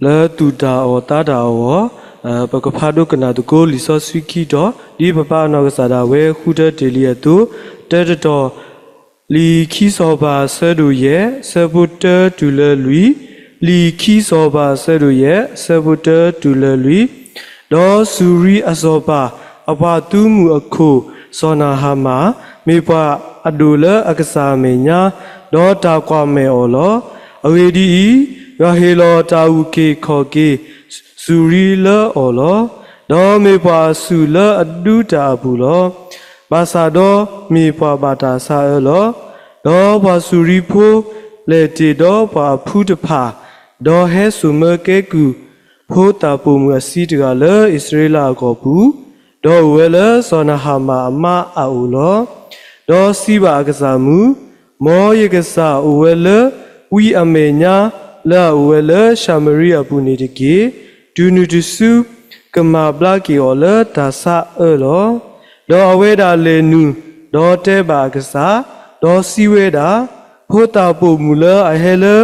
လၢသူၣ်တၢ်အီၣ်သးတၢ်အဂီၢ်, ပကဖးဒိကနၣ်သကိးလံာ်စီဆှံခံတီၤ, ဒ်ပပၢ်အနီၢ်ကစၢ်ဒၣ်ဝဲဃုထၢတ့ၢ်လံအသိး, တၢတတီၢ်, လံာ်ခံစီၤပၤအဆၢဒိၣ်ယဲၢ်, အဆၢဖိတၢတုၤလၢလွံၢ်, လံာ်ခံစီၤပၤအဆၢဒိၣ်ယဲၢ်, အဆၢဖိတၢတုၤလၢလွံၢ်, ဒီးစူၤရံအစီၤပၤ, အပှၤသုးမုၢ်အခိၣ်, စီၤနၤဟမၣ်, မ့ၢ်ပှၤအဒိၣ်လၢအကစၢ်အမဲာ်ညါ, ဒီးတၢ်ကွၢ်မဲာ်အီၤလီၤ. အဂ့ၢ်ဒ်အံၤ, ယွၤဟ့ၣ်လီၤတၢ်အုၣ်က့ၤခီၣ်က့ၤစူၤရံလၢအီၤလီၤ. ဒီးမ့ၢ်ပှၤအဆူၣ်လၢအဒူတၢ်အပူၤလီၤ. ဘၣ်ဆၣ်ဒီးမ့ၢ်ပှၤဘၣ်တၢ်ဆါအၢလီၤ. ဒီးပှၤစူၤရံဖိလဲၤတ့ၢ်ဒီးပှၤအဖုတဖၣ်, ဒီးဟဲစိာ်မၢကဲကုၢ် ဖိသၣ်ပိာ်မုၣ်အဆံးတဂၤလၢအံၣ်စရ့လးအကီၢ်ပူၤ, ဒီးအိၣ်ဝဲလၢစီၤနၤဟမၣ်အမါအအိၣ်လီၤ. ဒီးစံးဘၣ်အကစၢ်မုၣ်, မ်ယကစၢ်အိၣ်ဝဲလၢဝံအမဲာ်ညါ လၢအအိၣ်ဝဲလၢၡၤမရံအပူၤန့ၣ်တက့ၢ်. တုၤနုၤတစု ကမၤဘျါက့ၤအီၤလၢတၢ်ဆါအၢလီၤ. ဒီးအဝဲဒၣ်လဲၤနုာ်, ဒီးတဲဘၣ်အကစၢ်, ဒီးစံးဝဲဒၣ်, ဖိသၣ်ပိာ်မုၣ်လၢအဟဲလၢ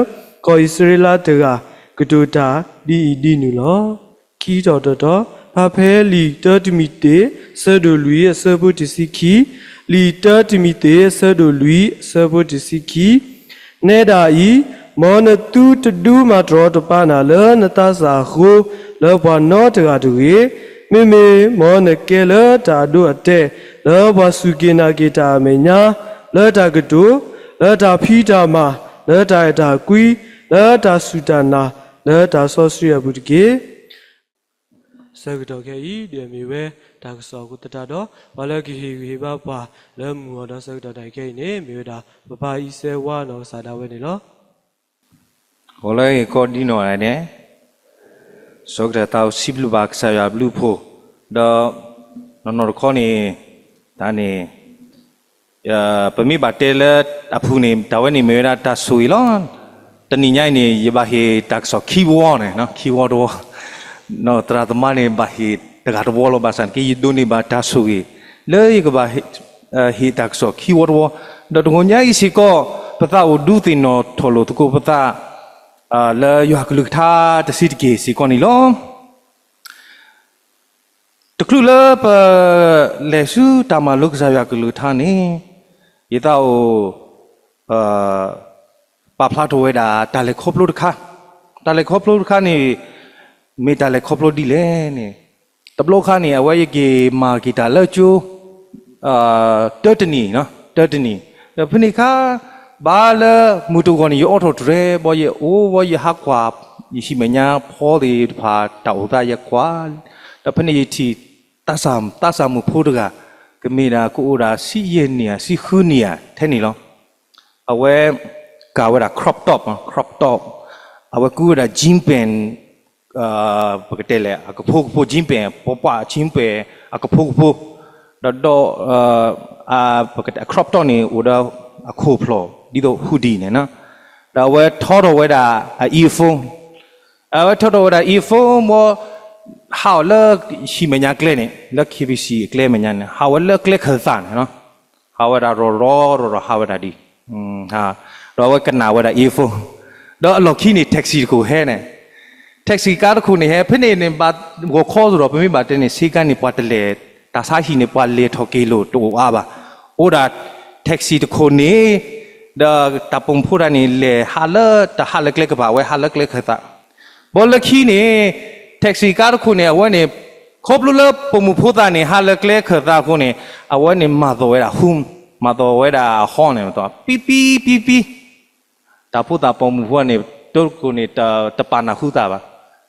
ကီၢ်အံၣ်စရ့လးတဂၤ ကတိၤတၢ်ဒ်အံၤဒ်နုၤလီၤ. ခံထီၣ်တတီၤ, ဖဲဖဲလံာ်တၢတံၤမသ့း အဆၢဒိၣ်လွံၢ် အဆၢဖိတဆံခံ, လံာ်တၢတံၤမသ့း အဆၢဒိၣ်လွံၢ် အဆၢဖိတဆံခံ, နဲဒၣ်အံၤ, မ်နသုတဒုးမၤတရီတပါနၤလၢနသးစၢ်အဃိ လၢပှၤနီတဂၤတဂ့ၤ, မ့မ့ၢ်မ်နကဲလၢတၢ်အဒိအတဲာ် လၢပှၤစူၢ်က့ၤနာ်က့ၤတၢ်အမဲာ်ညါ, လၢတၢ်ကတိၤ, လၢတၢ်ဖံးတၢ်မၤ, လၢတၢ်အဲၣ်တၢ်ကွံ, လၢတၢ်စူၢ်တၢ်နာ်, လၢတၢ်စီဆှံအပူၤတက့ၢ်. ဆၢကတီၢ်ခဲအံၤ ဒုးမ့ၢ်ဝဲတၢ်ကစီၣ်အဃိသတးဒီး ပှၤလၢကဟ့ၣ်ဂံၢ်ဟ့ၣ်ဘါပှၤလၢမုၢ်ဂီၤဒီးဆၢကတီၢ်တၢ်ခဲအံၤန့ၣ် မ့ၢ်ဝဲဒၣ် ပပၢ်အံၣ်စဲဝါနီၢ်ကစၢ်ဒၣ်ဝဲန့ၣ်လီၤ. ဂီၤလၢအဂ့ၤကီးဒ်နီၢ်ဂၤဒဲး, ဆၢကတီၢ်သးအိၣ်စံးဘျုးဘၣ်ကစၢ်ယွၤအဘျုးအဖှိၣ်, ဒီးနီၢ်နီၢ်တခီန့ၣ်, တၢ်န့ၣ် ပမ့ၢ်ဘၣ်တဲလၢအပူၤန့ၣ် တၢ်ဝဲန့ၣ်မ့ၢ်ဝဲဒၣ်တၢ်ဆိၣ်ဂ့ၤလီၤ. တနံၤညါအံၤန့ၣ် ယဘၣ်ဟ့ၣ်တၢ်ကစီၣ်ခံဝီန့ၣ်, ခံဝီတဝီ, သရၣ်သမါန့ၣ် ဘၣ်ဟ့ၣ်တဂၤတဝီလီၤ. ဘၣ်ဆၣ်န့ၣ်က့ ယဒိးန့ၢ်ဘၣ်တၢ်ဆိၣ်ဂ့ၤ လၢယကဘၣ်ဟ့ၣ်တၢ်ကစီၣ်ခံဝီတဝီ, ဒီးတဂီၤညါအံၤစ့ၢ်ကီး ပသးအိၣ်ဒုးသ့ၣ်နီၣ်ထီၣ်လိာ်သကိးပသး လၢယွၤကလုၢ်ကထါတဆံးတက့ၢ်စ့ၢ်ကီးန့ၣ်လီၤ. တချုးလၢပလဲၤဆူတၢ်မၤလိကစၢ်ယွၤကလုၢ်ကထါန့ၣ်, ယသးအိၣ် ပာ်ဖျါထီၣ်ဝဲဒၣ်တၢ်လဲၤခီဖျိတခါ, တၢ်လဲၤခီဖျိတခါန့ၣ် မ့ၢ်တၢ်လဲၤခီဖျိဒ်လဲၣ်န့ၣ်, တဘျီခါန့ၣ် အဝဲယက့ၤမၤက့ၤတၢ်လၢကၠိ တၢတနံၤ, တၢတနံၤ, ဒီးဖဲန့ၣ်အခါ ဘၣ်လၢမုၢ်တဂီၤန့ၣ် ယအိးထီၣ်တြဲၤ ဘီယအိၣ်ဘီယဟးကွၢ် ယဟံၣ်မဲာ်ညါဖီသ့ၣ်တဖၣ် တၢ်အိၣ်သးယကွၢ်, ဒီးဖဲန့ၣ်ယထံၣ် သးစၢ်မုၣ်ဖိတဂၤ ကမ့ၢ်ဒၣ်ကအိၣ်ဒၣ်ဆံယဲၢ်နံၣ်ဧါ ဆံဃုနံၣ်ဧါထဲန့ၣ်လီၤ. အဝဲ ကၤဝဲဒၣ် crop top, crop top, အဝဲကူဝဲဒၣ် jean pant, ပကတဲလဲၣ် အကဖိကဖိ jean pant, ပှၤပှၢ် jean pant အကဖိကဖိ, ဒီး ဒီး crop top န့ၣ် အိၣ်ဒီးအခိၣ်ဖျီၣ် ဒ်သိး hoodie န့ၣ်, ဒီးအဝဲထီထီၣ်ဝဲဒၣ်အ earphone, အဝဲထီထီၣ်ဝဲဒၣ် earphone ဘီ ဟးအီၤလၢဟံၣ်မဲာ်ညါကျဲန့ၣ် လၢ KBC အကျဲမဲာ်ညါန့ၣ် ဟးဝဲလၢကျဲခၢၣ်သးန့ၣ် ဟးဝဲဒၣ်ရီၢ်ရီၢ်ရီၢ်ရီၢ် ဟးဝဲဒၣ်ဒ် ဒီးအဝဲကနၣ်ဝဲဒၣ် earphone, ဒီးအလီၢ်ခံန့ၣ် taxi တခိၣ်ဟဲန့ၣ်, taxi ကါတခိၣ်န့ၣ်ဟဲ ဖဲန့ၣ်န့ၣ် ဘၣ်ဂီၤခီစ့ၢ်ဒီး ပမ့ၢ်ဘၣ်တဲန့ၣ် ဆ့ကၤန့ၣ် ပှၤတလဲၤ တၢ်ဆါဟံၣ်န့ၣ် ပှၤလဲၤထီၣ်က့ၤလိာ်တအိၣ်အါဘၣ်, အိၣ်ဒၣ် taxi တခိၣ်န့ၣ် ဒီးတၢ်ပိာ်မုၣ်ဖိတဂၤန့ၣ် လဲၤဟးလၢ တဟးလၢကျဲကပၤ အဝဲဟးလၢကျဲခၢၣ်သး, ဘီလၢခံန့ၣ် taxi ကါတခိၣ်န့ၣ် အဝဲန့ၣ် ခီဖျိလၢပိာ်မုၣ်ဖိသၣ်န့ၣ် ဟးလၢကျဲခၢၣ်သးအဃိန့ၣ် အဝဲန့ၣ်မၤသိးဝဲဒၣ် horn, မၤသိးဝဲဒၣ် horn န့ၣ် ပံပံပံပံ, တၢ်ဖိသၣ်ပိာ်မုၣ်ဖိန့ၣ် တိခိၣ်န့ၣ် တပာ်နၢ်ဟူသးဘၣ်,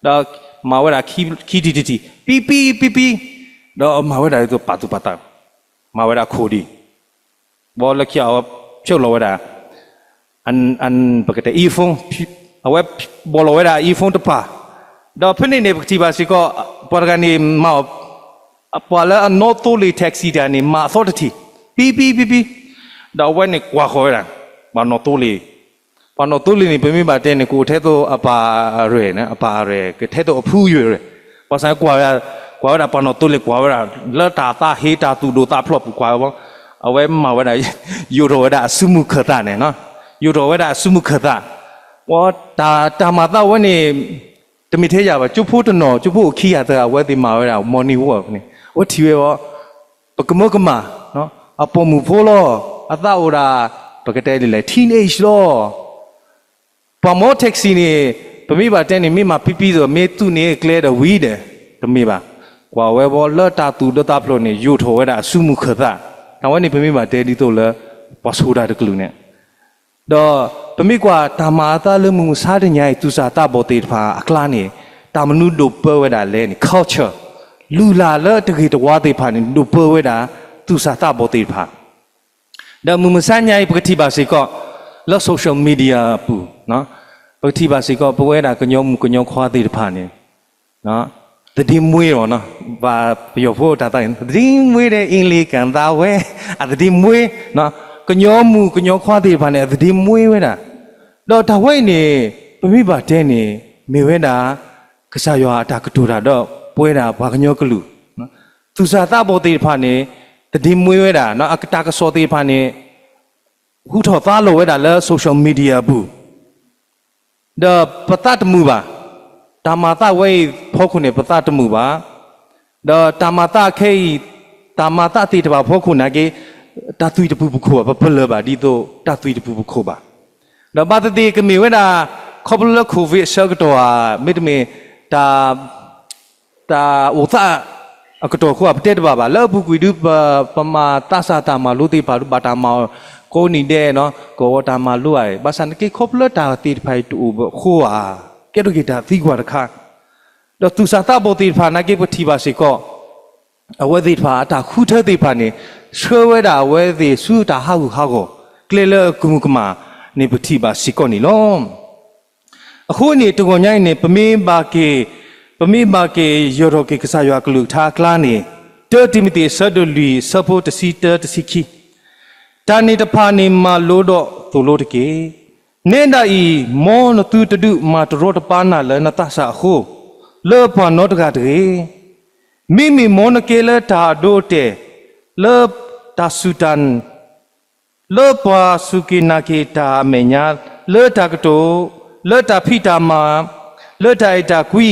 ဒီးမၤဝဲဒၣ်ခံထံၣ်တထံၣ် ပံပံပံပံ, ဒီးမၤဝဲဒၣ်ဒ်သိးပာ်သူၣ်ပာ်သး, မၤဝဲဒၣ်ခိၣ်ဒံး, ဘီလၢခံအဝဲဖျိလီၤဝဲဒၣ် ပကတဲ earphone, အဝဲဘီလီၤဝဲဒၣ် earphone တပၤ, ဒီးဖဲန့ၣ်န့ၣ် ပကထံၣ်ဘၣ်စ့ၢ်ကီး ပှၤတဂၤန့ၣ်မၤအီၤ, ပှၤလၢအနီသိလ့ၣ် taxi တဂၤန့ၣ် မၤအသီတထံၣ် ပံပံပံပံ, ဒီးအဝဲန့ၣ်ကွၢ်ဃီၤဝဲဒၣ်, ပှၤနီသိလ့ၣ်, ပှၤနီသိလ့ၣ်န့ၣ် ပမ့ၢ်ဘၣ်တဲန့ၣ် ကအိၣ်ထဲသိးအပၢ်အရဲၣ်, အပၢ်အရဲၣ် ကထဲသိးအဖုယဲၢ်ရဲၣ်, ဘၣ်ဆၣ် ကွၢ်ဝဲဒၣ်ပှၤနီသိလ့ၣ် ကွၢ်ဝဲဒၣ် လၢတၢ်သးဟ့တၢ်သူၣ်ဒိၣ်သးဖျိးပူၤကွၢ်ဝဲ, အဝဲမၤဝဲဒၣ် ယိးထီၣ်ဝဲဒၣ်အစုမုၢ်ခၢၣ်သးန့ၣ်, ယိးထီၣ်ဝဲဒၣ်အစုမုၢ်ခၢၣ်သး, တၢ်မၤသးဝဲန့ၣ် တမ့ၢ်ထဲယၤဘၣ်, ကၠိဖိတနီၤ, ကၠိဖိအိၣ်ခံဂၤသၢဂၤ အဝဲသ့ၣ်မၤဝဲဒၣ် morning walk န့ၣ်, အဝဲထံၣ်ဝဲအီၤ, ပကမၢကမၣ်, အပိာ်မုၣ်ဖိလီၤ, အသးအိၣ်ဒၣ်, ပကတဲဒ်လဲၣ်, teenage လီၤ. ပှၤမီ taxi န့ၣ်, ပမ့ၢ်ဘၣ်တဲန့ၣ် မ့ၢ်မၤပံပံသိး မ့ၢ်သူၣ်န့ၢ်ကျဲဒီးဝံၤဒီး, တမ့ၢ်ဘၣ်. ကွၢ်ဝဲဘီလၢတၢ်သူၣ်ဒၢသးဖျိးန့ၣ် ယိာ်ထီၣ်ဝဲဒၣ်အစုမုၢ်ခၢၣ်သး, အဝဲန့ၣ်ပမ့ၢ်ဘၣ်တဲဒ်သိးလၢ ပှၤဆိၣ်တၢ်တကလုာ်န့ၣ် ဒီးပမ့ၢ်ကွၢ်တၢ်မၤအသးလၢမုၢ်မဆါတနံၤအံၤ သူၣ်စၢ်သးဘီၣ်သ့ၣ်တဖၣ်အကျါန့ၣ်, တၢ်မနုၤဒိၣ်ပၢဝဲဒၣ်လဲၣ်န့ၣ် culture, လုၢ်လၢ်လၢတဂ့ၤတဝါသ့ၣ်တဖၣ်န့ၣ် ဒိၣ်ပၢဝဲဒၣ် သူၣ်စၢ်သးဘီၣ်သ့ၣ်တဖၣ် ဒီးမုၢ်မဆါညါအံၤ ပကထံၣ်ဘၣ်စ့ၢ်ကီး လၢ social media အပူၤ, ပကထံၣ်ဘၣ်စ့ၢ်ကီး ပဝဲဒၣ်ကညီမုၣ်ကညီခွါသ့ၣ်တဖၣ်န့ၣ် သဒ့မွ့အီၤ, ပယီၤဖိတၢ်သးန့ၣ် သဒ့မွ့ဒီး အ့လ့ကၣ်သးဝဲ, အသဒ့မွ့, ကညီမုၣ်ကညီခွါသ့ၣ်တဖၣ်န့ၣ် အသဒ့မွ့ဝဲဒၣ်, ဒီးတၢ်ဝဲအံၤန့ၣ် ပမ့ၢ်ဘၣ်တဲန့ၣ် မ့ၢ်ဝဲဒၣ် ကစၢ်ယွၤအတၢ်ကတိၤတၢ်ဒီး ပဝဲဒၣ်ပှၤကညီကလုာ် သူၣ်စၢ်သးဘီၣ်သ့ၣ်တဖၣ်န့ၣ် သဒ့မွ့ဝဲဒၣ်, အတၢ်ကစီၣ်သ့ၣ်တဖၣ်န့ၣ် ဟူထီၣ်သါလိာ်ဝဲဒၣ်လၢ social media အပူၤ, ဒီးပသးတမုာ်ဘၣ်. တၢ်မၤသးဝဲအံၤဖီခိၣ်န့ၣ် ပသးတမုာ်ဘၣ်. ဒီးတၢ်မၤသးခဲအံၤ, တၢ်မၤသးသ့ၣ်တဖၣ်ဖီခိၣ်နာ်က့, တၢ်သွံၣ်တပူၤပခိၣ်ဘၣ်, ပပလၢၢ်ဘၣ်ဒ်သိးတၢ်သွံၣ်တပူၤပခိၣ်ဘၣ်. ဒီးဘၣ်သ့ၣ်သ့ၣ်ကမ့ၢ်ဝဲဒၣ် ခီဖျိလၢ COVID အဆၢကတီၢ်ဧါ, မ့တမ့ၢ် တၢ် တၢ်အိၣ်သးအကတီၢ်အဃိ ပတဲတဘၣ်ဘၣ်. လၢအပူၤကွံာ်ဒုး ပမၤသးစၢ်တၢ်မၤလိသ့ၣ်တဖၣ်ဒုး ဘၣ်တၢ်မၤအီၤကိးနံၤဒဲး, ကအိၣ်တၢ်မၤလိဧါ. ဘၣ်ဆၣ်နာ်က့ ခီဖျိလၢတၢ်သ့ၣ်တဖၣ်အံၤတအိၣ်ဘၣ်အဃိဧါ, ကဲထီၣ်က့ၤတၢ်သံကွၢ်တခါ. ဒီးသူၣ်စၢ်သးဘီၣ်သ့ၣ်တဖၣ်နာ်က့ ပထံၣ်ဘၣ်စ့ၢ်ကီး အဝဲသ့ၣ်တဖၣ်အတၢ်ဃုထၢသ့ၣ်တဖၣ်န့ၣ် ဆှၢဝဲဒၣ်အဝဲသ့ၣ်ဆူတၢ်ဟးဂူာ်ဟးဂီၤ ကျဲလၢအကမူၤကမၣ်န့ၣ် ပထံၣ်ဘၣ်စ့ၢ်ကီးန့ၣ်လီၤ. အဃိန့ၣ် တဂီၤညါအံၤန့ၣ် ပမ့ၢ်ဘၣ်က့ၤ, ပမ့ၢ်ဘၣ်က့ၤယၢၤထီၣ်က့ၤကစၢ်ယွၤအကလုၢ်ကထါအကျါန့ၣ်, တၢတံၤမသ့း အဆၢဒိၣ်လွံၢ် အဆၢဖိတဆံတၢ တဆံခံ, တၢ်န့ၣ်တဖၣ်န့ၣ် မၤလိဒီးသိၣ်လိတက့ၢ်. နဲဒၣ်အံၤ, မ်နသုတဒုးမၤတရီတပါနၤလၢနသးစၢ်အဃိ, လၢပှၤနီတဂၤတဂ့ၤ. မ့မ့ၢ်မ်နကဲလၢတၢ်အဒိအတဲာ်, လၢတၢ်စူၢ်တၢ် လၢပှၤစူၢ်က့ၤနာ်က့ၤတၢ်အမဲာ်ညါ, လၢတၢ်ကတိၤ, လၢတၢ်ဖံးတၢ်မၤ, လၢတၢ်အဲၣ်တၢ်ကွံ,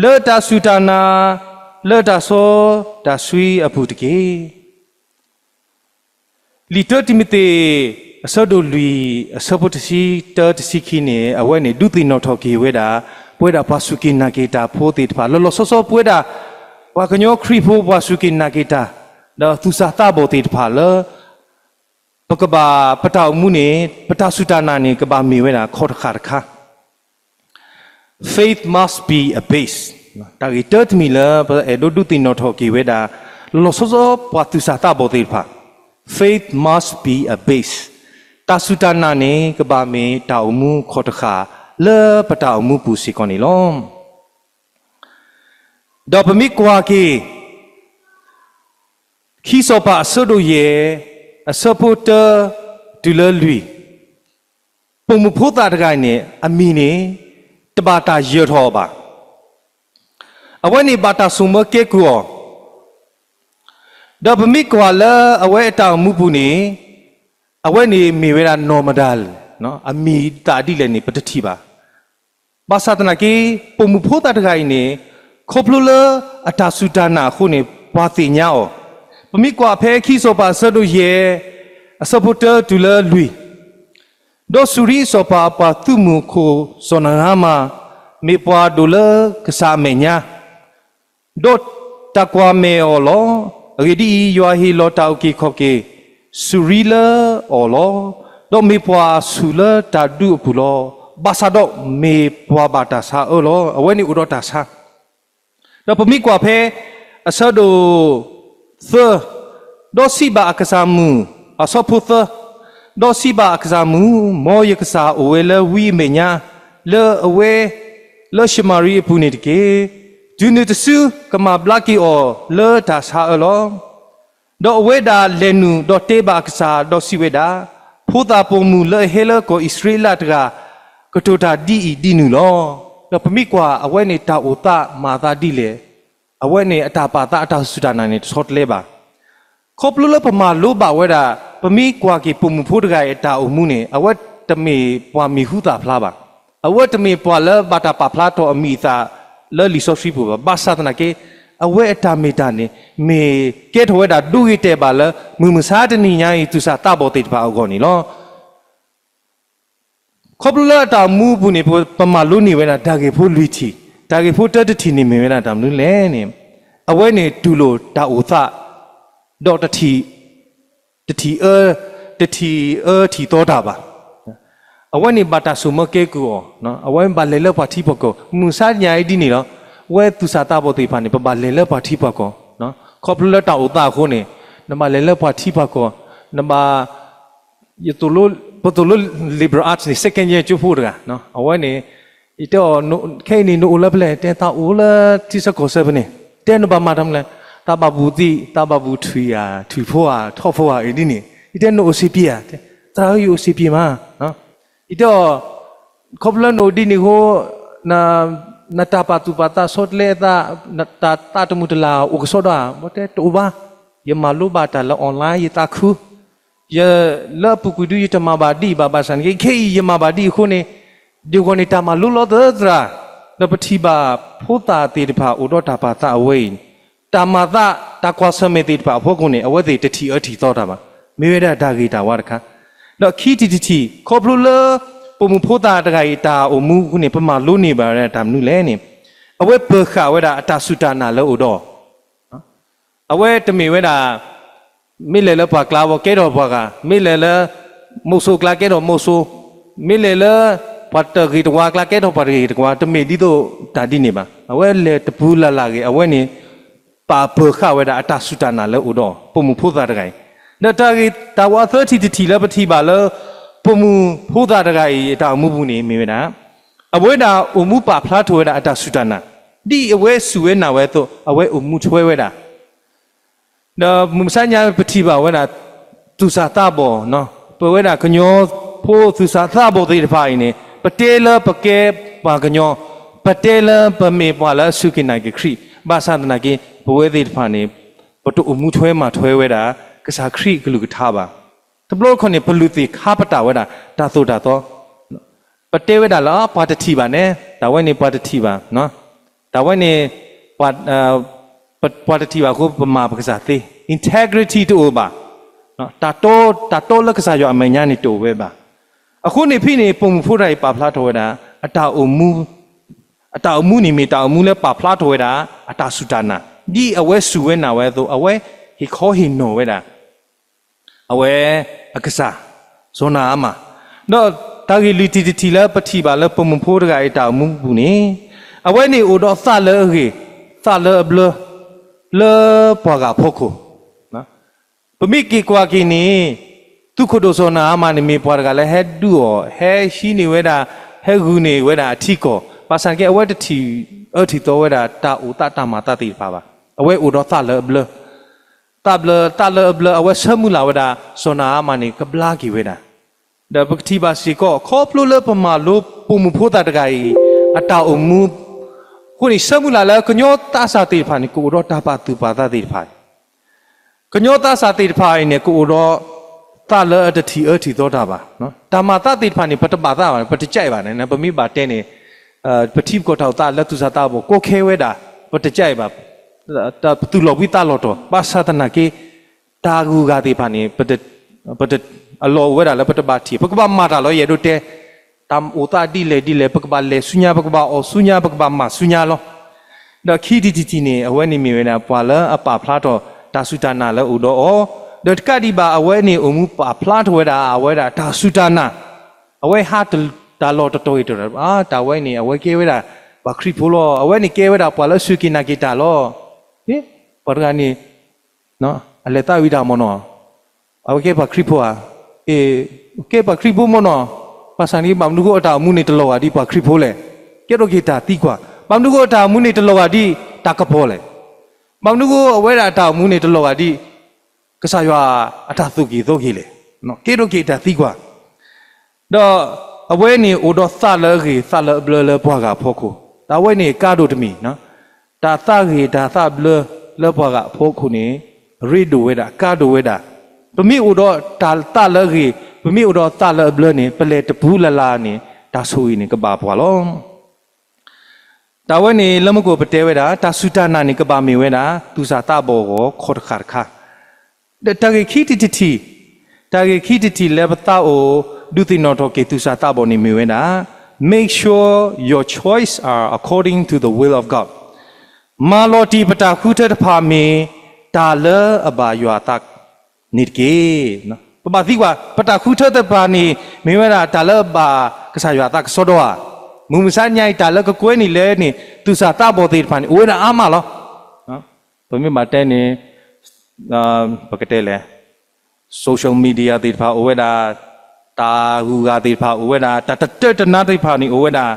လၢတၢ်စူၢ်တၢ်နာ်, လၢတၢ်စီတၢ်ဆှံအပူၤတက့ၢ်. လံာ်တၢတံၤမသ့း အဆၢဒိၣ်လွံၢ် အဆၢဖိတဆံတၢ တဆံခံန့ၣ် အဝဲန့ၣ် ဒုးသ့ၣ်နီၣ်ထီၣ်က့ၤဝဲဒၣ် ပဝဲဒၣ်ပှၤစူၢ်က့ၤနာ်က့ၤတၢ်ဖိသ့ၣ်တဖၣ် လီၤလီၤဆီဆီ ပဝဲဒၣ် ပှၤကညီခရံာ်ဖိ ပှၤစူၢ်က့ၤနာ်က့ၤတၢ် ဒီးသူၣ်စၢ်သးဘီၣ်သ့ၣ်တဖၣ်လၢ ပကဘၣ် ပတၢ်အိၣ်မူန့ၣ် ပတၢ်စူၢ်တၢ်နာ်န့ၣ် ကဘၣ်မ့ၢ်ဝဲဒၣ်ခီၣ်တဃာ်တခါ Faith must be a base. တၢ်ဂ့ၢ်တၢတမံၤလၢပအဲၣ်ဒိးဒုးသ့ၣ်နီၣ်ထီၣ်က့ၤဝဲဒၣ် လီၤလီၤဆီဆီ ပှၤသူၣ်စၢ်သးဘီၣ်သ့ၣ်တဖၣ် Faith must be a base. တၢ်စူၢ်တၢ်နာ်န့ၣ် ကဘၣ်မ့ၢ်တၢ်အိၣ်မူခီၣ်တဃာ် လၢပတၢ်အိၣ်မူပူၤစ့ၢ်ကီးန့ၣ်လီၤ. ဒီးပမ့ၢ်ကွၢ်က့ၤ ခံစီၤပၤအဆၢဒိၣ်ယဲၢ် အဆၢဖိတၢ တုၤလၢလွံၢ်, ပိာ်မုၣ်ဖိသၣ်တဂၤအံၤန့ၣ် အမံၤန့ၣ် တဘၣ်တၢ်ယၢၤထီၣ်အီၤဘၣ်. အဝဲန့ၣ်ဘၣ်တၢ်ဆိၣ်မၢကဲကုၢ်အီၤ, ဒီးပမ့ၢ်ကွၢ်လၢအဝဲအတၢ်အိၣ်မူပူၤန့ၣ် အဝဲန့ၣ်မ့ၢ်ဝဲဒၣ် normal အမံၤသးဒ်လဲၣ်န့ၣ် ပတထံၣ်ဘၣ်. ဘၣ်ဆၣ်သနာ်က့ ပိာ်မုၣ်ဖိသၣ်တဂၤအံၤန့ၣ် ခီဖျိလၢအတၢ်စူၢ်တၢ်နာ်အဃိန့ၣ် ပှၤသ့ၣ်ညါအီၤ. ပမ့ၢ်ကွၢ်ဖဲခံစီၤပၤအဆၢဒိၣ်ယဲၢ် အဆၢဖိတၢတုၤလၢလွံၢ်, ဒီးစူၤရံအစီၤပၤအပှၤသုးမုၢ်ခိၣ်စီၤနၤဧမၤ မ့ၢ်ပှၤဒိၣ်လၢကစၢ်အမဲာ်ညါ ဒီးတၢ်ကွၢ်မဲာ်အီၤလီၤ. အဂ့ၢ်ဒ်အံၤ, ယွၤဟ့ၣ်လီၤတၢ်အုၣ်က့ၤခီၣ်က့ၤ စူၤရံလၢအီၤလီၤ. ဒီးမ့ၢ်ပှၤအဆူၣ်လၢတၢ်ဒူအပူၤလီၤ. ဘၣ်ဆၣ်ဒီးမ့ၢ်ပှၤဘၣ်တၢ်ဆါအၢလီၤ. အဝဲန့ၣ်အိၣ်ဒီးတၢ်ဆါ ဒီးပမ့ၢ်ကွၢ်ဖဲ အဆၢဒိၣ်သၢ, ဒီးစံးဘၣ်အကစၢ်မုၣ်, အဆၢဖိသၢ, ဒီးစံးဘၣ်အကစၢ်မုၣ်, မ်ယကစၢ်အိၣ်ဝဲလၢဝံအမဲာ်ညါ လၢအဝဲ လၢၡမၤရံအပူၤန့ၣ်တက့ၢ်. တုၤနုၤတစုကမၤဘျါက့ၤအီၤလၢတၢ်ဆါအၢလီၤ. ဒီးအဝဲဒၣ်လဲၤနုာ်ဒီးတဲဘၣ်အကစၢ် ဒီးစံးဝဲဒၣ်, ဖိသၣ်ပိာ်မုၣ်လၢအဟဲလၢကီၢ်အံၣ်စရ့လးတဂၤ ကတိၤတၢ်ဒ်အံၤဒ်နုၤလီၤ. ဒီးပမ့ၢ်ကွၢ်အဝဲန့ၣ်တၢ်အိၣ်သးမၤသးဒ်လဲၣ်, အဝဲန့ၣ်အတၢ်ပာ်သးအတၢ်စူၢ်တၢ်နာ်န့ၣ် တဆီတလဲဘၣ်. ခီဖျိလၢပမၤလိဘၣ်ဝဲဒၣ် ပမ့ၢ်ကွၢ်က့ၤပိာ်မုၣ်ဖိတဂၤအံၤအတၢ်အိၣ်မူန့ၣ် အဝဲတမ့ၢ်ပှၤမံၤဟူသၣ်ဖျါဘၣ်. အဝဲတမ့ၢ်ပှၤလၢဘၣ်တၢ်ပာ်ဖျါထီၣ်အမံၤအသၣ်လၢလံာ်စီဆှံပူၤဘၣ်. ဘၣ်ဆၣ်သနာ်က့ အဝဲအတၢ်မ့ၢ်တၢ်န့ၣ် မ့ၢ်ကဲထီၣ်ဝဲဒၣ်ဒိဂ့ၤတဲာ်ဘၣ်လၢ မုၢ်မဆါတနံၤညါအံၤ သူၣ်စၢ်သးဘီၣ်သ့ၣ်တဖၣ်အဂီၢ်န့ၣ်လီၤ. ခီဖျိလၢအတၢ်အိၣ်မူအပူၤန့ၣ် ပမၤလိန့ၢ်ဝဲဒၣ်တၢ်ဂ့ၢ်ဖိလွံၢ်ထံၣ်, တၢ်ဂ့ၢ်ဖိတၢတထံၣ်န့ၣ်မ့ၢ်ဝဲဒၣ်တၢ်မနုၤလဲၣ်န့ၣ်, အဝဲန့ၣ်တူၢ်လိာ်တၢ်အိၣ်သး ဒီးတထံၣ် တထံၣ်အၢ တထံၣ်အၢထံၣ်သီတၢ်ဘၣ်. အဝဲန့ၣ်ဘၣ်တၢ်ဆိၣ်မၢကဲကုၢ်အီၤ, အဝဲဘၣ်လဲၤလၢပှၤထံပှၤကီၢ်, မုၢ်မဆါတနံၤညါအံၤဒ်န့ၣ်လီၤ. အဝဲသူၣ်စၢ်သးဘီၣ်သ့ၣ်တဖၣ်န့ၣ် ပဘၣ်လဲၤလၢပှၤထံပှၤကီၢ်, ခီဖျိလၢတၢ်အိၣ်သးအဃိန့ၣ်, နဘၣ်လဲၤလၢပှၤထံပှၤကီၢ်, နဘၣ် ယသိၣ်လိ ပသိၣ်လိ liberal arts န့ၣ် second year ကၠိဖိတဂၤ, အဝဲန့ၣ် ယတဲအီၤ ခဲအံၤန့ၣ် နအိၣ်လၢဖဲလဲၣ်, တဲသးအိၣ်လၢထံဆၢကီၢ်ဆၢဖဲန့ၣ်, တဲနဘၣ်မၤတၢ်မနုၤလဲၣ်, သးဘၣ်ဘူၣ်သံ, သးဘၣ်ဘူၣ်ထွံၣ်ဧါ, ထွံၣ်ဖိဧါ, ထီၣ်ဖိဧါ, အံၤဒ်န့ၣ်, ယတဲနအိၣ်စ့ပံဧါ, သရၣ်ဧၢ ယအိၣ်စ့ပံမး, ယတဲအီၤ ခီဖျိလၢနအိၣ်ဒ်န့ၣ်အဃိ နတၢ်ပာ်သူၣ်ပာ်သးဆီတလဲအသး, တၢ်သးတမုာ်တလၤအိၣ်ကစီဒီဧါ, ဘၣ်တဲတအိၣ်ဘၣ်, ယမၤလိဘၣ်တၢ်လၢ online ယသးခု ယလၢအပူၤကွံာ်ဒု ယတမၤဘၣ်ဒ်အံၤဘၣ်, ဘၣ်ဆၣ်န့ၣ်က့ ခဲအံၤယမၤဘၣ်ဒ်အံၤအဃိန့ၣ်, ဒ်အဂီၢ်န့ၣ် တၢ်မၤလိလီၤသၢသရၣ်, ဒီးပထံၣ်ဘၣ်ဖိသၣ်သ့ၣ်တဖၣ်အိၣ်ဒီးတၢ်ပာ်သးအဝဲအံၤ, တၢ်မၤသး တၢ်ကွၢ်ဆၢၣ်မဲာ်သ့ၣ်တဖၣ်အဖီခိၣ်န့ၣ် အဝဲသ့ၣ်တထံၣ်အၢထံၣ်သီတၢ်ဘၣ်. မ့ၢ်ဝဲဒၣ်တၢ်ဂ့ၤတၢ်ဝါတခါ, ဒီးခံထံၣ်တထံၣ် ခီဖျိလၢပိာ်မုၣ်ဖိသၣ်တဂၤအံၤတၢ်အိၣ်မူအဃိန့ၣ် ပမၤလိန့ၢ်ဘၣ်ဝဲဒၣ်တၢ်မနုၤလဲၣ်န့ၣ်, အဝဲပၢၤဃာ်ဝဲဒၣ်အတၢ်စူၢ်တၢ်နာ်လၢအအိၣ်ဒီး အဝဲတမ့ၢ်ဝဲဒၣ် မ့ၢ်လဲၤလၢပှၤကျါဝဲကဲထီၣ်ပှၤဂၤ, မ့ၢ်လဲၤလၢ မိၢ်စိကျါကဲထီၣ်မိၢ်စိ, မ့ၢ်လဲၤလၢ ပှၤတဂ့ၤတဝါကျါကဲထီၣ်ပှၤတဂ့ၤတဝါ, တမ့ၢ်ဒ်သိးတၢ်ဒ်န့ၣ်ဘၣ်. အဝဲလဲၤတပူၤလၢ်လၢ်ဂ့ၤ, အဝဲန့ၣ် ပာ်ပၢၤဃာ်ဝဲဒၣ်အတၢ်စူၢ်တၢ်နာ်လၢအအိၣ်ဒီး ပိာ်မုၣ်ဖိသၣ်တဂၤအံၤ, ဒီးတၢ်ဂ့ၤတၢ်ဝါသၢထံၣ်တထံၣ်လၢပထံၣ်ဘၣ်လၢ ပိာ်မုၣ်ဖိသၣ်တဂၤအံၤ အတၢ်အိၣ်မူပူၤန့ၣ်မ့ၢ်ဝဲဒၣ် အဝဲဒၣ်အိၣ်မူပာ်ဖျါထီၣ်ဝဲဒၣ်အတၢ်စူၢ်တၢ်နာ်, ဒ်အဝဲစူၢ်ဝဲနာ်ဝဲအသိး အဝဲအိၣ်မူထွဲဝဲဒၣ် ဒီးမုၢ်မဆါညါပထံၣ်ဘၣ်ဝဲဒၣ် သူၣ်စၢ်သးဘီၣ်, ပဝဲဒၣ်ကညီဖိသူၣ်စၢ်သးဘီၣ်သ့ၣ်တဖၣ်အံၤန့ၣ် ပတဲလၢပကဲပှၤကညီ, ပတဲလၢပမ့ၢ်ပှၤလၢအစူၢ်က့ၤနာ်က့ၤခရံာ်, ဘၣ်ဆၣ်သနာ်က့ ပဝဲသ့ၣ်တဖၣ်န့ၣ် ပတအိၣ်မူထွဲမၤထွဲဝဲဒၣ် ကစၢ်ခရံာ်အကလုၢ်ကထါဘၣ်. တဘျီတခီၣ်န့ၣ် ပလုၢ်သ့ၣ်ခါပတာ်ဝဲဒၣ် တၢ်သိၣ်တၢ်သီ ပတဲဝဲဒၣ်လၢ ပှၤတထံၣ်ဘၣ်န့ၣ်, တၢ်ဝဲန့ၣ်ပှၤတထံၣ်ဘၣ်, တၢ်ဝဲန့ၣ် ပှၤတထံၣ်ဘၣ်အဃိ ပမၤပကစၢ်သ့, integrity တအိၣ်ဘၣ်, တၢ်တီလၢကစၢ်ယွၤအမဲာ်ညါန့ၣ်တအိၣ်ဝဲဘၣ်. အဃိန့ၣ်ဖဲန့ၣ် ပိာ်မုၣ်ဖိတဂၤအံၤပာ်ဖျါထီၣ်ဝဲဒၣ် အတၢ်အိၣ်မူ, အတၢ်အိၣ်မူန့ၣ်မ့ၢ်တၢ်အိၣ်မူလၢပာ်ဖျါထီၣ်ဝဲဒၣ် အတၢ်စူၢ်တၢ်နာ်, ဒ်အဝဲစူၢ်ဝဲနာ်ဝဲအသိး အဝဲဟ့ၣ်ခီဟ့ၣ်နီၤဝဲဒၣ် အဝဲအကစၢ် စီၤနၤအမၣ်, ဒီးတၢ်ဂ့ၢ်လွံၢ်ထံၣ်တထံၣ်လၢပထံၣ်ဘၣ်လၢပိာ်မုၣ်ဖိတဂၤအံၤတၢ်အိၣ်မူပူၤန့ၣ်, အဝဲန့ၣ်အိၣ်ဒီးသးလၢအဂ့ၤ, သးလၢအဘျၢ, လၢပှၤဂၤဖီခိၣ်, ပမ့ၢ်က့ၤကွၢ်က့ၤန့ၣ်, သုးခိၣ်ဒိၣ်စီၤနၤအမၣ်န့ၣ်မ့ၢ်ပှၤတဂၤလၢဟဲဒုးအီၤ, ဟဲဟံးန့ၢ်ဝဲဒၣ်, ဟဲဂုာ်န့ၢ်ဝဲဒၣ်အထံကီၢ်, ဘၣ်ဆၣ်က့ အဝဲတထံၣ်အၢထံၣ်သီဝဲဒၣ် တၢ်အိၣ်သးတၢ်မၤသးသ့ၣ်တဖၣ်ဘၣ်. အဝဲအိၣ်ဒီးသးလၢအဘျၢ သးဘျၢ, သးလၢအဘျၢ အဝဲဆၢမုၢ်လၢ်ဝဲဒၣ် စီၤနၤအမၣ်န့ၣ် ကဘျါက့ၤဝဲဒၣ်. ဒီးပကထံၣ်ဘၣ်စ့ၢ်ကီး ခီဖျိလၢပမၤလိပိာ်မုၣ်ဖိသၣ်တဂၤအံၤ အတၢ်အိၣ်မူအဃိန့ၣ် ဆၢမုၢ်လၢ်လၢကညီသးစၢ်သ့ၣ်တဖၣ်န့ၣ် ကအိၣ်ဒီးတၢ်ပာ်သူၣ်ပာ်သးသ့ၣ်တဖၣ်, ကညီသးစၢ်သ့ၣ်တဖၣ်အံၤန့ၣ် ကအိၣ်ဒီးသးလၢအတထံၣ်အၢထံၣ်သီတၢ်ဘၣ်. တၢ်မၤသးသ့ၣ်တဖၣ်န့ၣ် ပတဘၣ်သးဘၣ်, ပတကြိုက်ဘၣ်န့ၣ် ပမ့ၢ်ဘၣ်တဲန့ၣ် ပထံပကီၢ်တၢ်အိၣ်သးလၢသူၣ်စၢ်သးဘီၣ်ကိးခဲဝဲဒၣ် ပတကြိုက်ဘၣ်, ပသူၣ်လီၤဘှံးသးလီၤတီၤ ဘၣ်ဆၣ်သနာ်က့ တၢ်ဂုၤဂၤသ့ၣ်တဖၣ်န့ၣ် ပတ, အလီၢ်အိၣ်ဝဲဒၣ်လၢပတဘၣ်ထံၣ်, ပကဘၣ်မၤတၢ်လီၤ ယအဲၣ်ဒိးတဲ, တၢ်အိၣ်သးဒ်လဲၣ်ဒ်လဲၣ် ပကဘၣ်လဲၤဆူညါ, ပကဘၣ်အီၣ်ဆူညါ, ပကဘၣ်မၤဆူညါလီၤ. ဒီးခံထံၣ်တထံၣ်န့ၣ် အဝဲန့ၣ်မ့ၢ်ဝဲဒၣ် ပှၤလၢအပာ်ဖျါထီၣ်တၢ်စူၢ်တၢ်နာ်လၢအိၣ်ဒီးအီၤ, ဒီးတကးဒံးဘၣ် အဝဲန့ၣ်အိၣ်မူပာ်ဖျါထီၣ်ဝဲဒၣ် အဝဲဒၣ်တၢ်စူၢ်တၢ်နာ်, အဝဲဟးတၢ်လီၢ်တတီၤဂ့ၤတတီၤ, တၢ်ဝဲန့ၣ် အဝဲကဲဝဲဒၣ်ပှၤခရံာ်ဖိလီၤ, အဝဲန့ၣ်ကဲဝဲဒၣ်ပှၤလၢအစူၢ်က့ၤနာ်က့ၤတၢ်လီၤ. ပှၤတဂၤန့ၣ် အလဲၤသးဝံၣ်တၢ်မ့ၢ်နီၤ, အဝဲကဲပှၤခရံာ်ဖိဧါ, ကဲပှၤခရံာ်ဖိမ့ၢ်နီၤ, ဘၣ်ဆၣ်န့ၣ် ဘၣ်မနုၤဃိအတၢ်အိၣ်မူန့ၣ်တလီၤဂာ်ဒ်ပှၤခရံာ်ဖိလဲၣ်, ကဲထီၣ်က့ၤတၢ်သံကွၢ်, ဘၣ်မနုၤဃိအတၢ်အိၣ်မူန့ၣ်တလီၤဂာ်ဒ်တၢ်ကပီၤလဲၣ်, ဘၣ်မနုၤဃိအဝဲဒၣ်အတၢ်အိၣ်မူန့ၣ်တလီၤဂာ်ဒ် ကစၢ်ယွၤအတၢ်သိၣ်က့ၤသီက့ၤလဲၣ်, ကဲထီၣ်က့ၤတၢ်သံကွၢ် ဒီးအဝဲန့ၣ်အိၣ်ဒီးသးလၢအဂ့ၤ သးလၢအဘျၢလၢပှၤဂၤအဖီခိၣ်, တၢ်ဝဲန့ၣ်ကါဒိၣ်တမံၤ, တၢ်သးဂ့ၤတၢ်သးဘျၢလၢပှၤဂၤအဖီခိၣ်န့ၣ် အရ့ဒိၣ်ဝဲဒၣ် ကါဒိၣ်ဝဲဒၣ်, ပမ့ၢ်အိၣ်ဒီးတၢ်သးလၢအဂ့ၤ ပမ့ၢ်အိၣ်ဒီးသးလၢအဘျၢန့ၣ် ပလဲၤတပူၤလၢ်လၢ်န့ၣ် တၢ်ဆိၣ်ဂ့ၤန့ၣ် ကဘၣ်ပှၤလီၤ. တၢ်ဝဲန့ၣ် လၢမူခိၣ်ပတဲဝဲဒၣ် တၢ်စူၢ်တၢ်နာ်န့ၣ် ကဘၣ်မ့ၢ်ဝဲဒၣ် သူၣ်စၢ်သးဘီၣ်ဂီၤခီတဃၣ်တခါ, ဒီးတၢ်ဂ့ၢ်ခံတထံၣ်, တၢ်ဂ့ၢ်ခံတထံၣ်လၢပသးအိၣ် ဒုးသ့ၣ်နီၣ်ထီၣ်က့ၤသူၣ်စၢ်သးဘီၣ်န့ၣ်မ့ၢ်ဝဲဒၣ် Make sure your choice are according to the will of God. မၤလီၤတံၢ်ပတၢ်ဃုထၢတဖၣ်မ့ၢ် တၢ်လၢအဘၣ်ယွၤအသးန့ၣ်တက့ၢ်. ပဘၣ်သံကွၢ် ပတၢ်ဃုထၢတဖၣ်န့ၣ် မ့ၢ်ဝဲဒၣ်တၢ်လၢအဘၣ်ကစၢ်ယွၤအသးကစီဒီဧါ. မုၢ်မဆါညါအံၤ တၢ်လၢကကွဲန့ၢ်လၢန့ၣ် သူၣ်စၢ်သးဘီၣ်သ့ၣ်တဖၣ်န့ၣ် အိၣ်ဝဲဒၣ်အါမးလီၤ. ပမ့ၢ်ဘၣ်တဲန့ၣ် ပကတဲလဲၣ် social media သ့ၣ်တဖၣ်အိၣ်ဝဲဒၣ်, တၢ်ဂုၤဂၤသ့ၣ်တဖၣ်အိၣ်ဝဲဒၣ်, တၢ်တတၢတနါသ့ၣ်တဖၣ်န့ၣ်အိၣ်ဝဲဒၣ်,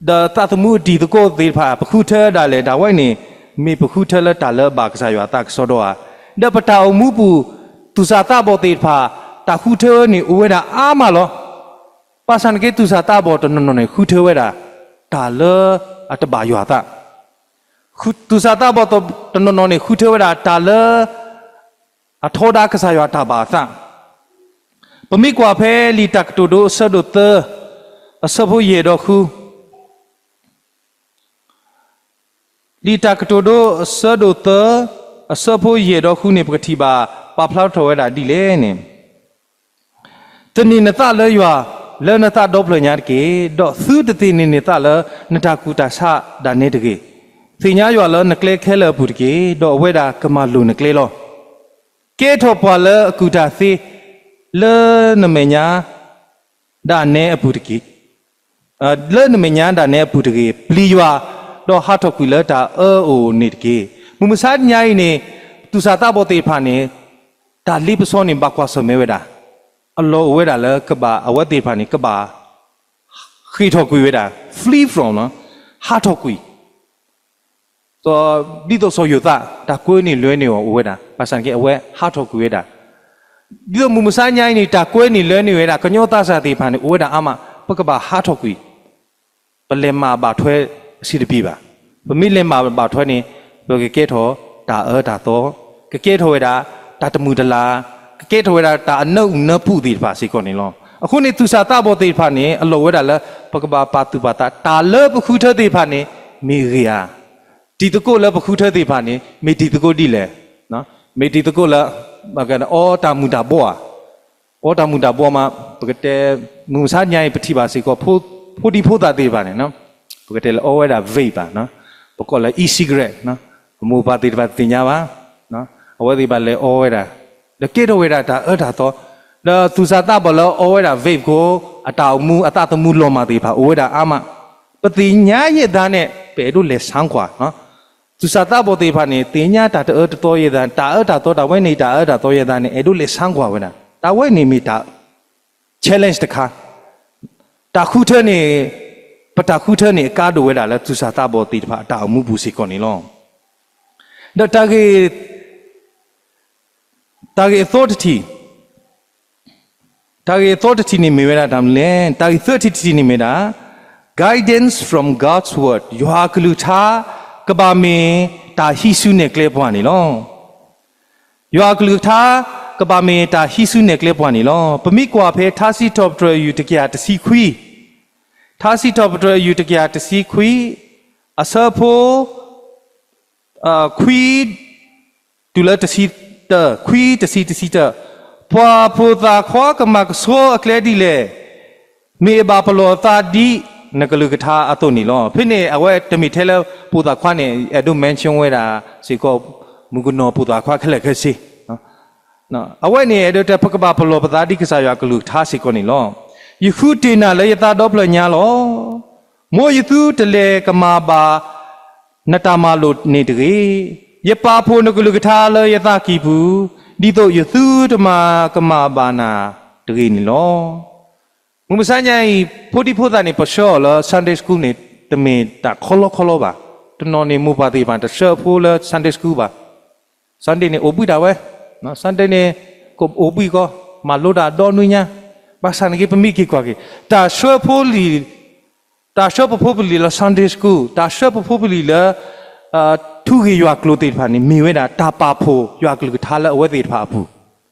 ဒီးသးသမူအတံၤသကိးသ့ၣ်တဖၣ် ပဃုထၢဒၣ်လဲာ် တၢ်ဝဲန့ၣ် မ့ၢ်ပဃုထၢလၢတၢ်လၢအဘၣ်ကစၢ်ယွၤအသးကစီဒီဧါ. ဒီးပတၢ်အိၣ်မူပူၤ သူၣ်စၢ်သးဘီၣ်သ့ၣ်တဖၣ် တၢ်ဃုထၢန့ၣ်အိၣ်ဝဲဒၣ်အါမးလီၤ. ဘၣ်ဆၣ်န့ၣ်က့ သူၣ်စၢ်သးဘီၣ်တနီၤနီၤန့ၣ် ဃုထၢဝဲဒၣ် တၢ်လၢအတဘၣ်ယွၤအသး, သူၣ်စၢ်သးဘီၣ်တနီၤနီၤန့ၣ် ဃုထၢဝဲဒၣ်တၢ်လၢ အထီဒါကစၢ်ယွၤတၢ်ဘၣ်အသး. ပမ့ၢ်ကွၢ်ဖဲလံာ်တၢ်ကတိၤဒိအဆၢဒိၣ်သၢ အဆၢဖိယဲၢ်ဒီးဃု, လံာ်တၢ်ကတိၤဒိအဆၢဒိၣ်သၢ အဆၢဖိယဲၢ်ဒီးဃုန့ၣ် ပကထံၣ်ဘၣ် ပာ်ဖျါထီၣ်ဝဲဒၣ်ဒ်လဲၣ်န့ၣ်, သန့ၤနသးလၢယွၤ လၢနသးဒီဖျၢၣ်ညါတက့ၢ်. ဒီးသုတသန့ၤနသးလၢနတၢ်ကူၣ်တၢ်ဆးဒၣ်နဲတဂ့ၤ. သ့ၣ်ညါယွၤလၢနကျဲခဲလၢာ်အပူၤတက့ၢ်. ဒီးအဝဲဒၣ်ကမၤလိာ်နကျဲလီၤ. ကဲထီၣ်ပှၤလၢအကူၣ်တၢ်သ့ လၢနမဲာ်ညါဒၣ်နဲအပူၤတက့ၢ်. လၢနမဲာ်ညါဒၣ်နဲအပူၤတဂ့ၤ. ပျံၤယွၤ, ဒီးဟးထီၣ်ကွံာ်လၢတၢ်အၢအိၣ်န့ၣ်တက့ၢ်. မုၢ်မဆါညါအံၤန့ၣ် သူၣ်စၢ်သးဘီၣ်သ့ၣ်တဖၣ်န့ၣ် တၢ်လ့ပစီန့ၣ် ဘၣ်ကွၢ်ဆၢၣ်မဲာ်ဝဲဒၣ်, အလီၢ်အိၣ်ဝဲဒၣ်လၢကဘၣ် အဝဲသ့ၣ်တဖၣ်န့ၣ် ကဘၣ် ဃ့ၢ်ထီၣ်ကွံာ်ဝဲဒၣ်, flee from လီၤ, ဟးထီၣ်ကွံာ် ဒ်သိးစီၤယိၤသး တၢ်ကွဲန့ၢ်လွဲန့ၢ်အီၤအိၣ်ဝဲဒၣ်, ဘၣ်ဆၣ်န့ၣ်က့ အဝဲဟးထီၣ်ကွံာ်ဝဲဒၣ်. ဒ်သိးမုၢ်မဆါညါအံၤန့ၣ် တၢ်ကွဲန့ၢ်လွဲန့ၢ်ဝဲဒၣ် ကညီသးစၢ်သ့ၣ်တဖၣ်န့ၣ် အိၣ်ဝဲဒၣ်အါမး, ပကဘၣ်ဟးထီၣ်ကွံာ်, ပလဲၤမၤဘၣ်ထွဲအဆံးတပျံၤဘၣ်. ပမ့ၢ်လဲၤမၤဘၣ်ထွဲန့ၣ် ပကကဲထီၣ်တၢ်အၢတၢ်သီ, ကကဲထီၣ်ဝဲဒၣ်တၢ်တမုာ်တလၤ, ကကဲထီၣ်ဝဲဒၣ်တၢ်အနၢအုၣ်နၢပူၤသ့ၣ်တဖၣ်စ့ၢ်ကီးန့ၣ်လီၤ. အဃိန့ၣ် သူၣ်စၢ်သးဘီၣ်သ့ၣ်တဖၣ်န့ၣ် အလီၢ်ဝဲဒၣ်လၢ ပကဘၣ်ပာ်သူၣ်ပာ်သး တၢ်လၢပဃုထၢသ့ၣ်တဖၣ်န့ၣ် မ့ၢ်အဂ့ၤဧါ. တံၤသကိးလၢပဃုထၢသ့ၣ်တဖၣ်န့ၣ် မ့ၢ်တံၤသကိးဒ်လဲၣ်. မ့ၢ်တံၤသကိးလၢ အီတၢ်မုၢ်တၢ်ဘီဧါ, အီတၢ်မုၢ်တၢ်ဘီမး, ပကတဲ မုၢ်မဆါညါအံၤ ပထံၣ်ဘၣ်စ့ၢ်ကီး ဖိဒံဖိသၣ်သ့ၣ်တဖၣ်န့ၣ် ပကတဲလၢအီဝဲဒၣ် vape ဘၣ်, ပကိးလၢ e-cigarette, ပမိၢ်ပၢ်သ့ၣ်တဖၣ်တသ့ၣ်ညါဘၣ်, အဝဲသ့ၣ်ဘၣ်လဲၤအီဝဲဒၣ်, ဒီးကဲထီၣ်ဝဲဒၣ်တၢ်အၢတၢ်သီ, ဒီးသူၣ်စၢ်သးဘီၣ်လၢအီဝဲဒၣ် vape ခိၣ် အတၢ်အိၣ်မူ အသးသမူလီၤမၢ်သ့ၣ်တဖၣ် အိၣ်ဝဲဒၣ်အါမး, ပသ့ၣ်ညါယဲၢ်သးန့ၣ် ပအဲၣ်ဒိးလဲၤဆါကွၢ် သူၣ်စၢ်သးဘီၣ်သ့ၣ်တဖၣ်န့ၣ် သ့ၣ်ညါတၢ်တအၢတသီယဲၢ်သး, တၢ်အၢတၢ်သီ တၢ်ဝဲန့ၣ်တၢ်အၢတၢ်သီယဲၢ်သးန့ၣ် အဲၣ်ဒိးလဲၤဆါကွၢ်ဝဲဒၣ်, တၢ်ဝဲန့ၣ်မ့ၢ်တၢ် challenge တခါ, တၢ်ဃုထၢန့ၣ်, ပတၢ်ဃုထၢန့ၣ် အကါဒိၣ်ဝဲဒၣ်လၢ သူၣ်စၢ်သးဘီၣ်သ့ၣ်တဖၣ်အတၢ်အိၣ်မူပူၤစ့ၢ်ကီးန့ၣ်လီၤ. ဒီးတၢ်ဂ့ၢ် တၢ်ဂ့ၢ်အသီတထံၣ်, တၢ်ဂ့ၢ်အသီတထံၣ်န့ၣ်မ့ၢ်ဝဲဒၣ်တၢ်မနုၤလဲၣ်, တၢ်ဂ့ၢ်သၢထံၣ်တထံၣ်န့ၣ်မ့ၢ်ဒၣ် guidance from God's word, ယွၤအကလုၢ်ကထါ ကဘၣ်မ့ၢ်တၢ်ဟံးစုနဲၣ်ကျဲပှၤန့ၣ်လီၤ. ယွၤအကလုၢ်ကထါ ကဘၣ်မ့ၢ်တၢ်ဟံးစုနဲၣ်ကျဲပှၤန့ၣ်လီၤ. ပမ့ၢ်ကွၢ်ဖဲထါစံးထီၣ်ပတြၢၤအယုၢ်တကယၤတဆံခွံ, ထါစံးထီၣ်ပတြၢၤအယုၢ်တကယၤတဆံခွံ, အဆၢဖိ ခွံ တုၤလၢတဆံတၢ, ခွံတဆံ တဆံတၢ, ပှၤဖိသၣ်ခွါကမၤကဆှီအကျဲဒ်လဲၣ်, မ့ၢ်အဘၣ်ပလီၢ်အသးဒ်နကလုၢ်ကထါအသိးန့ၣ်လီၤ. ဖဲန့ၣ် အဝဲတမ့ၢ်ထဲလၢဖိသၣ်ခွါန့ၣ် အဲၣ်ဒိး mention ဝဲဒၣ်စ့ၢ်ကီး မုၣ်ကနီၤဖိသၣ်ခွါခဲလၢာ်ခဲဆ့ အဝဲန့ၣ်အဲၣ်ဒိးတဲ ပကဘၣ်ပလီၢ်ပသးဒ်ကစၢ်ယွၤကလုၢ်ကထါစ့ၢ်ကီးန့ၣ်လီၤ. ယဃုတ့ၢ်နၤလၢယသးဒီဖျၢၣ်ညါလီၤ. မ်ယသုတလဲၤကမၤဘၣ်နတၢ်မၤလိာ်န့ၣ်တဂ့ၤ. ယပာ်ဖှိၣ်နကလုၢ်ကထါလၢယသးကံၢ်ပူၤ, ဒ်သိးယသုတမၤကမၣ်ဘၣ်နၤတဂ့ၤန့ၣ်လီၤ. မုၢ်မဆါညါအံၤ ဖိဒံဖိသၣ်န့ၣ် ပဆှၢအီၤလၢ Sunday School န့ၣ် တမ့ၢ်တၢ်ခီလီခီလီဘၣ်. တနီၤန့ၣ် မိၢ်ပၢ်သ့ၣ်တဖၣ် တဆှၢဖိလၢ Sunday School ဘၣ်. Sunday န့ၣ် အိၣ်ဘှံးဒၣ်ဝဲ, Sunday န့ၣ် ကအိၣ်ဘှံးကီး, မၤလိတၢ်ဒီနွံညါ, ဘၣ်ဆၣ်န့ၣ်က့ ပမ့ၢ်က့ၤကွၢ်က့ၤ တၢ်ဆှၢဖိလံၤ, တၢ်ဆှၢပဖိပလံၤလၢ Sunday School, တၢ်ဆှၢပဖိပလံၤလၢ ထူဂ့ၢ်ယွၤကျိာ်သ့ၣ်တဖၣ်န့ၣ် မ့ၢ်ဝဲဒၣ်တၢ်ပာ်ဖှိၣ်ယွၤကလုၢ်ကထါလၢအဝဲသ့ၣ်တဖၣ်အပူၤ,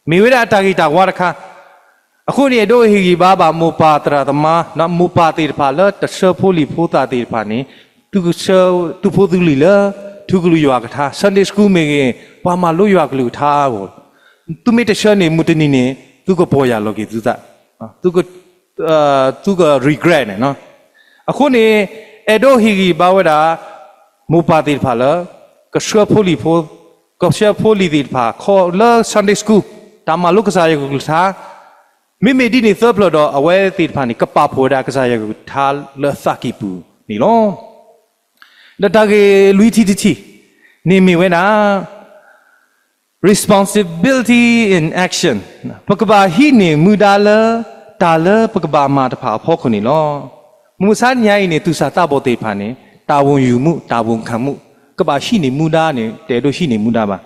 မ့ၢ်ဝဲဒၣ်တၢ်ဂ့ၤတၢ်ဝါတခါ. အဃိန့ၣ် အဲၣ်ဒိးဟ့ၣ်ဂံၢ်ဘါဘၣ်မိၢ်ပၢ်သရၣ်သမါ, မိၢ်ပၢ်သ့ၣ်တဖၣ်လၢတဆှၢဖိလံၤဖိသၣ်သ့ၣ်တဖၣ်န့ၣ်, သုကဆှၢသုဖိသုလံၤလၢ ထူကလုၢ်ယွၤကထါ Sunday School မ့ၢ်ဂ့ၤ, ပှၤမၤလိယွၤကလုၢ်ကထါအဂီၢ်, သုမ့ၢ်တဆှၢန့ၣ် မုၢ်တနံၤန့ၣ် သုကပီၢ်ယၢ်လီၤက့ၤသုသး, သုက regret န့ၣ်လီၤ. အဃိန့ၣ် အဲၣ်ဒိးဟ့ၣ်ဂံၢ်ဘါဝဲဒၣ် မိၢ်ပၢ်သ့ၣ်တဖၣ်လၢ ကဆှၢဖိလံၤဖိ, ကဆှၢဖိလံၤသ့ၣ်တဖၣ် ခီလၢ Sunday School တၢ်မၤလိကစၢ်ယွၤကလုၢ်ကထါ, မ့မ့ၢ်ဒ်န့ၣ်သၢဖျၢၣ်ဒီး အဝဲသ့ၣ်တဖၣ်န့ၣ် ကပာ်ဖှိၣ်ဝဲဒၣ်ကစၢ်ယွၤကလုၢ်ကထါလၢအသးကံၢ်ပူၤန့ၣ်လီၤ. ဒီးတၢ်ဂ့ၢ်လွံၢ်ထံၣ်တထံၣ်န့ၣ်မ့ၢ်ဝဲဒၣ် responsibility in action, ပကဘၣ်ဟံးန့ၢ်မူဒါလၢ တၢ်လၢပကဘၣ်မၤတဖၣ်အဖီခိၣ်န့ၣ်လီၤ. မုၢ်မဆါတနံၤအံၤန့ၣ် သူၣ်စၢ်သးဘီၣ်သ့ၣ်တဖၣ်န့ၣ် တာဝန်ယူမှု, တာဝန်ခံမှု, ကဘၣ်ဟံးန့ၢ်မူဒါန့ၣ် တအဲၣ်ဒိးဟံးန့ၢ်မူဒါဘၣ်.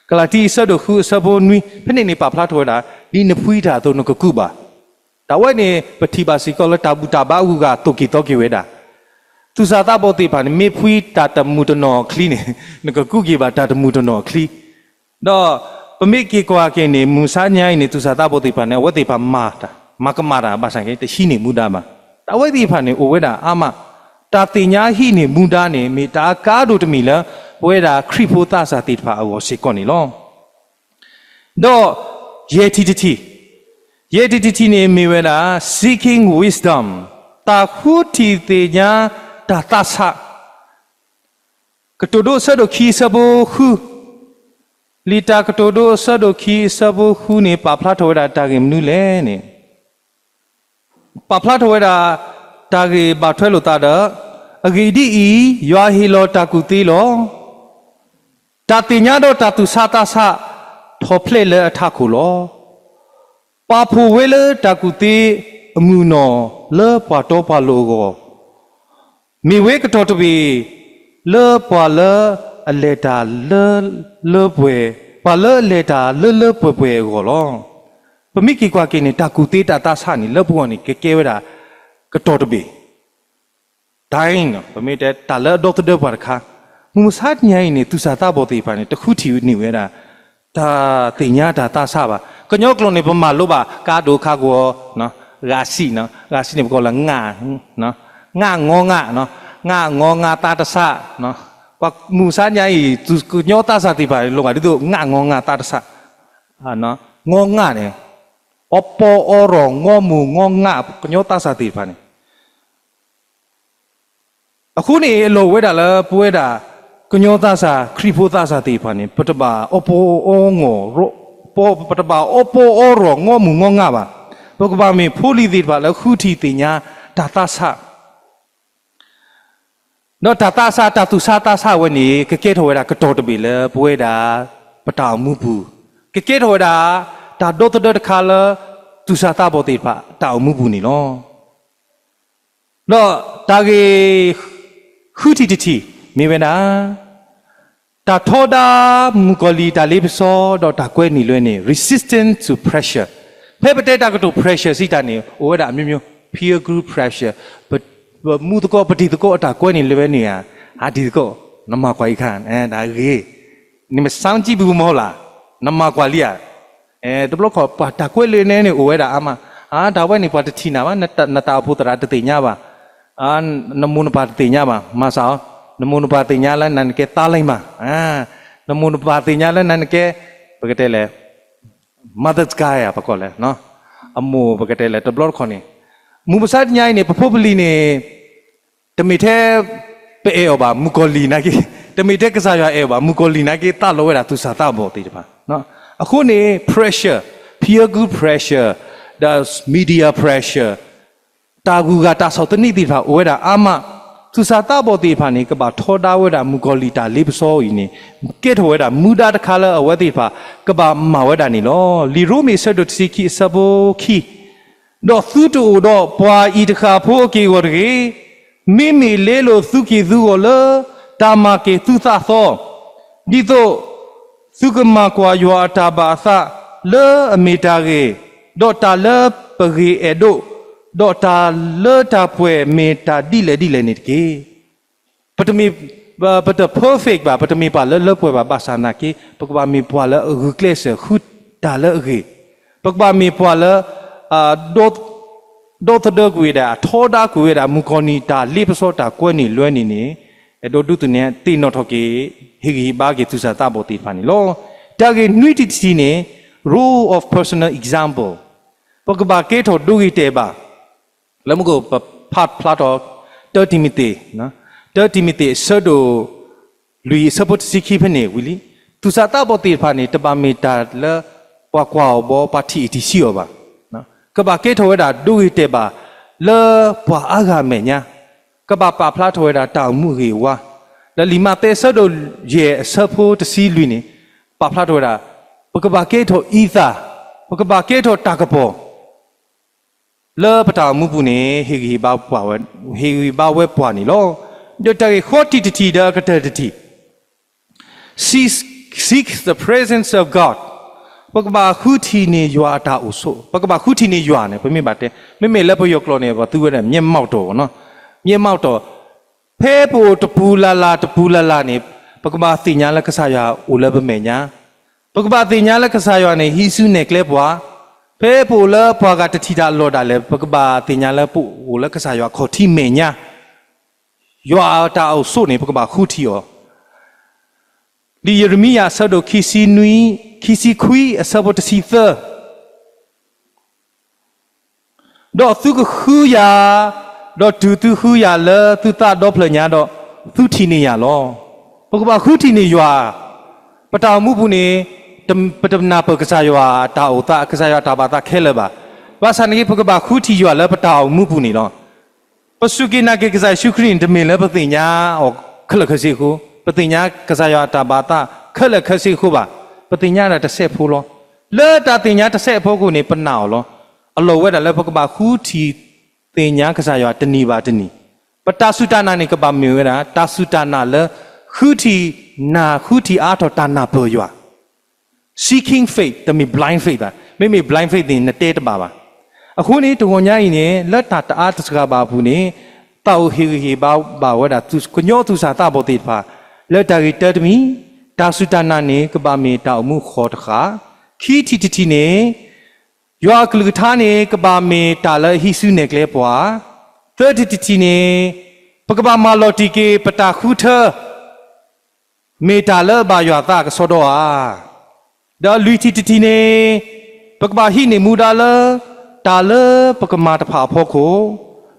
ကလၤတံ အဆၢဒိၣ်ဃု အဆၢဖိနွံ ဖဲန့ၣ်န့ၣ် ပာ်ဖျါထီၣ်ဝဲဒၣ် ဒ်နဖှံတၢ်အသိး နကကူးဘၣ်. တၢ်ဝဲန့ၣ် ပထံၣ်ဘၣ်စ့ၢ်ကီးလၢတၢ်ဘူၣ်တၢ်ဘါအဂုၤအဂၤ သိၣ်က့ၤသီက့ၤဝဲဒၣ် သူၣ်စၢ်သးဘီၣ်သ့ၣ်တဖၣ်န့ၣ် မ့ၢ်ဖှံတၢ်တမုာ်တနီၢ်အချံန့ၣ် နကကူးက့ၤဘၣ်တၢ်တမုာ်တနီၢ်အချံ. ဒီးပမ့ၢ်က့ၤကွၢ်က့ၤန့ၣ် မုၢ်မဆါတနံၤအံၤန့ၣ် သူၣ်စၢ်သးဘီၣ်သ့ၣ်တဖၣ်န့ၣ် အဝဲသ့ၣ်တဖၣ်မၤတၢ်, မၤကမၣ်တၢ်ဘၣ်ဆၣ်က့ တဟံးန့ၢ်မူဒါဘၣ်. တၢ်ဝဲသ့ၣ်တဖၣ်န့ၣ် အိၣ်ဝဲဒၣ်အါမး, တၢ်သ့ၣ်ညါဟံးန့ၢ်မူဒါန့ၣ် မ့ၢ်တၢ်အကါဒိၣ်တမံၤလၢ ပဝဲဒၣ်ခရံာ်ဖိသးစၢ်သ့ၣ်တဖၣ်အဂီၢ်စ့ၢ်ကီးန့ၣ်လီၤ. ဒီးယဲၢ်ထံၣ်တထံၣ်, ယဲၢ်ထံၣ်တထံၣ်န့ၣ်မ့ၢ်ဝဲဒၣ် seeking wisdom, တၢ်ဃုထံၣ်သ့ၣ်ညါတၢ်သးဆး, ကတိၤဒိ အဆၢဒိၣ်ခံ အဆၢဖိဃု, လံာ်တၢ်ကတိၤဒိ အဆၢဒိၣ်ခံ အဆၢဖိဃုန့ၣ် ပာ်ဖျါထီၣ်ဝဲဒၣ်တၢ်ဂ့ၢ်မနုၤလဲၣ်န့ၣ် ပာ်ဖျါထီၣ်ဝဲဒၣ် တၢ်ဂ့ၢ်ဘၣ်ထွဲလိာ်သးဒီး, အဂ့ၢ်ဒ်အံၤ, ယွၤဟ့ၣ်လီၤတၢ်ကူၣ်သ့လီၤ. တၢ်သ့ၣ်ညါဒီးတၢ်သူၣ်ဆးသးဆး ထီၣ်ဖျဲးလၢအထးခိၣ်လီၤ. ပာ်ဖှိၣ်ဝဲလၢတၢ်ကူၣ်သ့အမုၢ်အနီၢ်လၢပှၤတီပှၤလိၤအဂီၢ် မ့ၢ်ဝဲကတီၢ်တဘ့ၣ် လၢပှၤလၢအလဲၤတၢ်လၢလၢပှဲၤပှဲၤ, ပှၤလၢအလဲၤတၢ်လၢလၢပှဲၤပှဲၤအဂီၢ်လီၤ. ပမ့ၢ်က့ၤကွၢ်က့ၤန့ၣ် တၢ်ကူၣ်သ့တၢ်သးဆးန့ၣ် လၢပဂီၢ်န့ၣ် ကကဲဝဲဒၣ် ကတီၢ်တဘ့ၣ် time ပမ့ၢ်တဲတၢ်လၢအဒီသဒၢပှၤတခါ, မုၢ်မဆါတနံၤအံၤန့ၣ် သူၣ်စၢ်သးဘီၣ်သ့ၣ်တဖၣ်န့ၣ် တဃုထံၣ်န့ၢ်ဝဲဒၣ် တၢ်သ့ၣ်ညါတၢ်သးဆးဘၣ်. ကညီကျိာ်န့ၣ် ပမၤလိဘၣ် ကါဒိၣ်ခါဂီၤ, ဂၤစံး, ဂၤစံးန့ၣ် ပကိးလၢ ငၣ်, ငၣ်ငီငၣ်, ငၣ်ငီငၣ်သးတဆး, ပှၤမုၢ်မဆါတနံၤအံၤ ကညီသးစၢ်သ့ၣ်တဖၣ်န့ၣ် လိၣ်ဘၣ်ဒ်သိး ငၣ်ငီငၣ်သးတဆး, ငီငၣ်န့ၣ် အီပီအီရီၣ် ငီမူၤငီငၣ် ကညီသးစၢ်သ့ၣ်တဖၣ်န့ၣ် အဃိန့ၣ် အလီၢ်ဝဲဒၣ်လၢပဝဲဒၣ် ကညီသးစၢ် ခရံာ်ဖိသးစၢ်သ့ၣ်တဖၣ်န့ၣ် ပတဘၣ်အီပီအီရီၣ်, ပ, ပတဘၣ်အီပီအီရီၣ် ငီမူၤငီငၣ်ဘၣ်. ပကဘၣ်မ့ၢ်ဖိလံၤသ့ၣ်တဖၣ်လၢဃုထံၣ်သ့ၣ်ညါတၢ်သးဆး ဒီးတၢ်သးဆး တၢ်သူၣ်ဆးသးဆးဝဲန့ၣ် ကကဲထီၣ်ဝဲဒၣ်ကတီၢ်တဘ့ၣ်လၢ ပဝဲဒၣ် ပတၢ်အိၣ်မူပူၤ, ကကဲထီၣ်ဝဲဒၣ် တၢ်ဒီသဒၢတခါလၢ သူၣ်စၢ်သးဘီၣ်သ့ၣ်တဖၣ် တၢ်အိၣ်မူပူၤန့ၣ်လီၤ. ဒီးတၢ်ဂ့ၢ် ဃုထံၣ်တထံၣ် မ့ၢ်ဝဲဒၣ် တၢ်ထီဒါမုၣ်ကီၤလံၢ်တၢ်လ့ပစီ ဒီးတၢ်ကွဲနုာ်လွဲနုာ် resistance to pressure. ဖဲပတဲတၢ်ကတိၤ pressure စံးတၢ်န့ၣ် အိၣ်ဝဲဒၣ်အမျိုးမျိုး, peer group pressure, ပမူသကိး ပတံၤသကိးအတၢ်ကွဲနုာ်လွဲနုာ်ဧါ, အတံၤသကိး, နမၤကွၢ်အံၤခါ, တၢ်ဂ့ၢ်, နမ့ၢ် ဆန်းကျင်ဘူး မဟုတ်လား, နမၤကွၢ်လံဧါ. တဘျီခီၣ် ပှၤတၢ်ကွဲနုာ်လွဲနုာ်န့ၣ် အိၣ်ဝဲဒၣ်အါမး, တၢ်ဝဲန့ၣ် ပှၤတထံၣ်နၤဘၣ်, နတၢ်အိၣ်ဖှိၣ်သရၣ်တသ့ၣ်ညါဘၣ်, နမိၢ်နပၢ်တသ့ၣ်ညါဘၣ်, မၤစၢ်အီၤ, နမိၢ်နပၢ်သ့ၣ်ညါလၢနၤနကဲ သားလေးမါ, နမိၢ်နပၢ်သ့ၣ်ညါလၢနၤနကဲ, ပကတဲလဲၣ် mother's girl ဧါ ပကိးလဲၣ်, အမိၢ်ပကတဲလဲၣ် တဘျီတခီၣ်န့ၣ်, မုၢ်မဆါတနံၤအံၤန့ၣ် ပဖိပလံၤန့ၣ် တမ့ၢ်ထဲပအဲၣ်အီၤဘၣ် မုၣ်ကီၤလံၢ်နာ်က့, တမ့ၢ်ထဲကစၢ်ယွၤအဲၣ်အီၤဘၣ် မုၣ်ကီၤလံၢ်နာ်က့ သးလီဝဲဒၣ်သူၣ်စၢ်သးဘီၣ်သ့ၣ်တဖၣ်. အဃိန့ၣ် pressure, peer group pressure, ဒီး media pressure, တၢ်ဂုၤဂၤတၢ်ဆီၣ်သနံးသ့ၣ်တဖၣ် အိၣ်ဝဲဒၣ်အါမး, သူၣ်စၢ်သးဘီၣ်သ့ၣ်တဖၣ်န့ၣ် ကဘၣ်ထီဒါဝဲဒၣ်မုၣ်ကီၤလံၢ်တၢ်လ့ပစီအံၤန့ၣ် ကဲထီၣ်ဝဲဒၣ်မူဒါတခါလၢအဝဲသ့ၣ်တဖၣ် ကဘၣ်မၤဝဲဒၣ်န့ၣ်လီၤ. လံာ်ရိမ့ၤ အဆၢဒိၣ်တဆံခံ အဆၢဖိခံ ဒီးသုတအိၣ်ဒီးပှၤအံၤတဃၣ်ဖိအက့ၢ်အဂီၤတဂ့ၤ, မ့မ့ၢ်လဲလိာ်သုက့ၢ်သုဂီၤလၢ တၢ်မၤက့ၤသုသးသီ, ဒ်သိးသုကမၤကွၢ်ယွၤအတၢ်ဘၣ်အသးလၢအမ့ၢ်တၢ်ဂ့ၤ, ဒီးတၢ်လၢပဂ့ၤအဲၣ်ဒိး, ဒီးတၢ်လၢတၢ်ပှဲၤမ့ၢ်တၢ်ဒ်လဲၣ်ဒ်လဲၣ်န့ၣ်တက့ၢ်. ပတမ့ၢ်, ပတ perfect ဘၣ်, ပတမ့ၢ်ပှၤလၢလၢပှဲၤဘၣ် ဘၣ်ဆၣ်သနာ်က့ ပကဘၣ်မ့ၢ်ပှၤလၢအဂုာ်ကျဲးစၢးဃုတၢ်လၢအဂ့ၤ, ပကဘၣ်မ့ၢ်ပှၤလၢ ဒီသဒၢကွံာ်ဝဲဒၣ် အထီဒါကွံာ်ဝဲဒၣ် မုၣ်ကီၤလံၢ်တၢ်လ့ပစီတၢ်ကွဲနုာ်လွဲနုာ်န့ၣ် အဲၣ်ဒိးဒုးသန့ၤသ့ၣ်နီၣ်ထီၣ်က့ၤ ဟ့ၣ်ဂံၢ်ဟ့ၣ်ဘါက့ၤသူၣ်စၢ်သးဘီၣ်သ့ၣ်တဖၣ်န့ၣ်လီၤ. တၢ်ဂ့ၢ်နွံတံၢ်တထံၣ်န့ၣ် role of personal example ပကဘၣ်ကဲထီၣ်ဒိဂ့ၤတဲာ်ဘၣ် လၢမူခိၣ်ပဖးဖျါထီၣ် တၢတံၤမသ့း, တၢတံၤမသ့းအဆၢဒိၣ်လွံၢ်အဆၢဖိတဆံခံဖဲန့ၣ်ဝံၤလံ, သူၣ်စၢ်သးဘီၣ်သ့ၣ်တဖၣ်န့ၣ် တဘၣ်မ့ၢ်တၢ်လၢပှၤကွၢ်အီၤဘီ ပှၤထံၣ်အံၤထံၣ်ဆံးအီၤဘၣ်. ကဘၣ်ကဲထီၣ်ဝဲဒၣ်ဒိဂ့ၤတဲာ်ဘၣ် လၢပှၤအါဂၤအမဲာ်ညါ, ကဘၣ်ပာ်ဖျါထီၣ်ဝဲဒၣ်တၢ်အိၣ်မူအဂ့ၢ်အဝါ, လၢလံာ်မးသဲအဆၢဒိၣ်ယဲၢ်အဆၢဖိတဆံလွံၢ်န့ၣ် ပာ်ဖျါထီၣ်ဝဲဒၣ် ပကဘၣ်ကဲထီၣ်အံသၣ်, ပကဘၣ်ကဲထီၣ်တၢ်ကပီၤ လၢပတၢ်အိၣ်မူပူၤန့ၣ် ဟ့ၣ်ဂံၢ်ဟ့ၣ်ဘါဝဲ, ဟ့ၣ်ဂံၢ်ဟ့ၣ်ဘါဝဲပှၤန့ၣ်လီၤ. ဒီးတၢ်ဂ့ၢ်ဃီတံၢ်တထံၣ်ဒီးအကတၢၢ်တထံၣ် seek, seek the presence of God. ပကဘၣ်ဃုထံၣ်န့ၢ်ယွၤအတၢ်အိၣ်ဆိး, ပကဘၣ်ဃုထံၣ်န့ၢ်ယွၤန့ၣ် ပမ့ၢ်ဘၣ်တဲ, မ့မ့ၢ်လၢပယီၤကျိာ်န့ၣ် ပှၤသူဝဲဒၣ် မျက်မှောက်တော် ပေါ့နော်, မျက်မှောက်တော်, ဖဲပအိၣ်တပူၤလၢ်လၢ်တပူၤလၢ်လၢ်န့ၣ် ပကဘၣ်သ့ၣ်ညါလၢကစၢ်ယွၤအိၣ်လၢပမဲာ်ညါ, ပကဘၣ်သ့ၣ်ညါလၢကစၢ်ယွၤန့ၣ် ဟံးစုနဲၣ်ကျဲပှၤ, ဖဲပအိၣ်လၢပှၤဂၤတထံၣ်တၢ်အလီၢ်ဒၣ်လဲာ် ပကဘၣ်သ့ၣ်ညါလၢပအိၣ်လၢကစၢ်ယွၤခီၣ်ထံးမဲာ်ညါ, ယွၤအတၢ်အိၣ်ဆိးန့ၣ် ပကဘၣ်ဃုထံၣ်အီၤ. လံာ်ယံးရမံယၤအဆၢဒိၣ်ခံဆံနွံ, ခံဆံခွံအဆၢဖိတဆံသၢ ဒီးသုကဃုယၤ, ဒီးတုၤသုဃုယၤလၢသုသးဒီဖျၢၣ်ညါဒီး, သုထံၣ်န့ၢ်ယၤလီၤ. ပကဘၣ်ဃုထံၣ်န့ၢ်ယွၤ, ပတၢ်အိၣ်မူပူၤန့ၣ်, ပတနၢ်ပၢၢ်ကစၢ်ယွၤတၢ်အိၣ်သး ကစၢ်ယွၤတၢ်ဘၣ်သးခဲလၢာ်ဘၣ်. ဘၣ်ဆၣ်န့ၣ် ပကဘၣ်ဃုထံၣ်ယွၤလၢပတၢ်အိၣ်မူပူၤန့ၣ်လီၤ. ပစူၢ်က့ၤနာ်က့ၤကစၢ်ယ့ၣ်ၡူးခရံာ်န့ၣ် တမ့ၢ်လၢပသ့ၣ်ညါအီၤခဲလၢာ်ခဲဆ့အဃိ, ပသ့ၣ်ညါကစၢ်ယွၤတၢ်ဘၣ်သးခဲလၢာ်ခဲဆ့အဃိဘၣ်. ပသ့ၣ်ညါဒၣ်တစဲးဖိလီၤ. လၢတၢ်သ့ၣ်ညါတစဲးဖိအဃိန့ၣ် ပနာ်အီၤလီၤ. အလီၢ်ဝဲဒၣ်လၢပကဘၣ်ဃုထံၣ်သ့ၣ်ညါကစၢ်ယွၤတနံၤဘၣ်တနံၤ, ပတၢ်စူၢ်တၢ်နာ်န့ၣ် ကဘၣ်မ့ၢ်ဝဲဒၣ် တၢ်စူၢ်တၢ်နာ်လၢ ဃုထံၣ်နာ် ဃုထံၣ်အါထီၣ်တၢ်နၢ်ပၢၢ်ယွၤ seeking faith, တမ့ၢ် blind faith ဘၣ်. မ့မ့ၢ် blind faith န့ၣ် နတဲတဘၣ်ဘၣ်. အဃိန့ၣ် တဂီၤညါအံၤန့ၣ် လၢတၢ်တအါတစှၤဘၣ်အပူၤန့ၣ်, သးအိၣ်ဟ့ၣ်ဂံၢ်ဟ့ၣ်ဘါဘၣ်ဝဲဒၣ် ကညီသူၣ်စၢ်သးဘီၣ်သ့ၣ်တဖၣ် လၢတၢ်ဂ့ၢ်တၢတမံၤ, တၢ်စူၢ်တၢ်နာ်န့ၣ် ကဘၣ်မ့ၢ်တၢ်အိၣ်မူဃီတဃၣ်, ခံထံၣ်တထံၣ်န့ၣ်, ယွၤအကလုၢ်ကထါန့ၣ် ကဘၣ်မ့ၢ်တၢ်လၢအဟံးစုနဲၣ်ကျဲပှၤ, သၢထံၣ်တထံၣ်န့ၣ်, ပကဘၣ်မၤလီၤတံၢ်က့ၤပတၢ်ဃုထၢ မ့ၢ်တၢ်လၢအဘၣ်ယွၤသးကစီဒီဧါ. ဒီးလွံၢ်ထံၣ်တထံၣ်န့ၣ်, ပကဘၣ်ဟံးန့ၢ်မူဒါလၢ တၢ်လၢပကမၤတဖၣ်အဖီခိၣ်,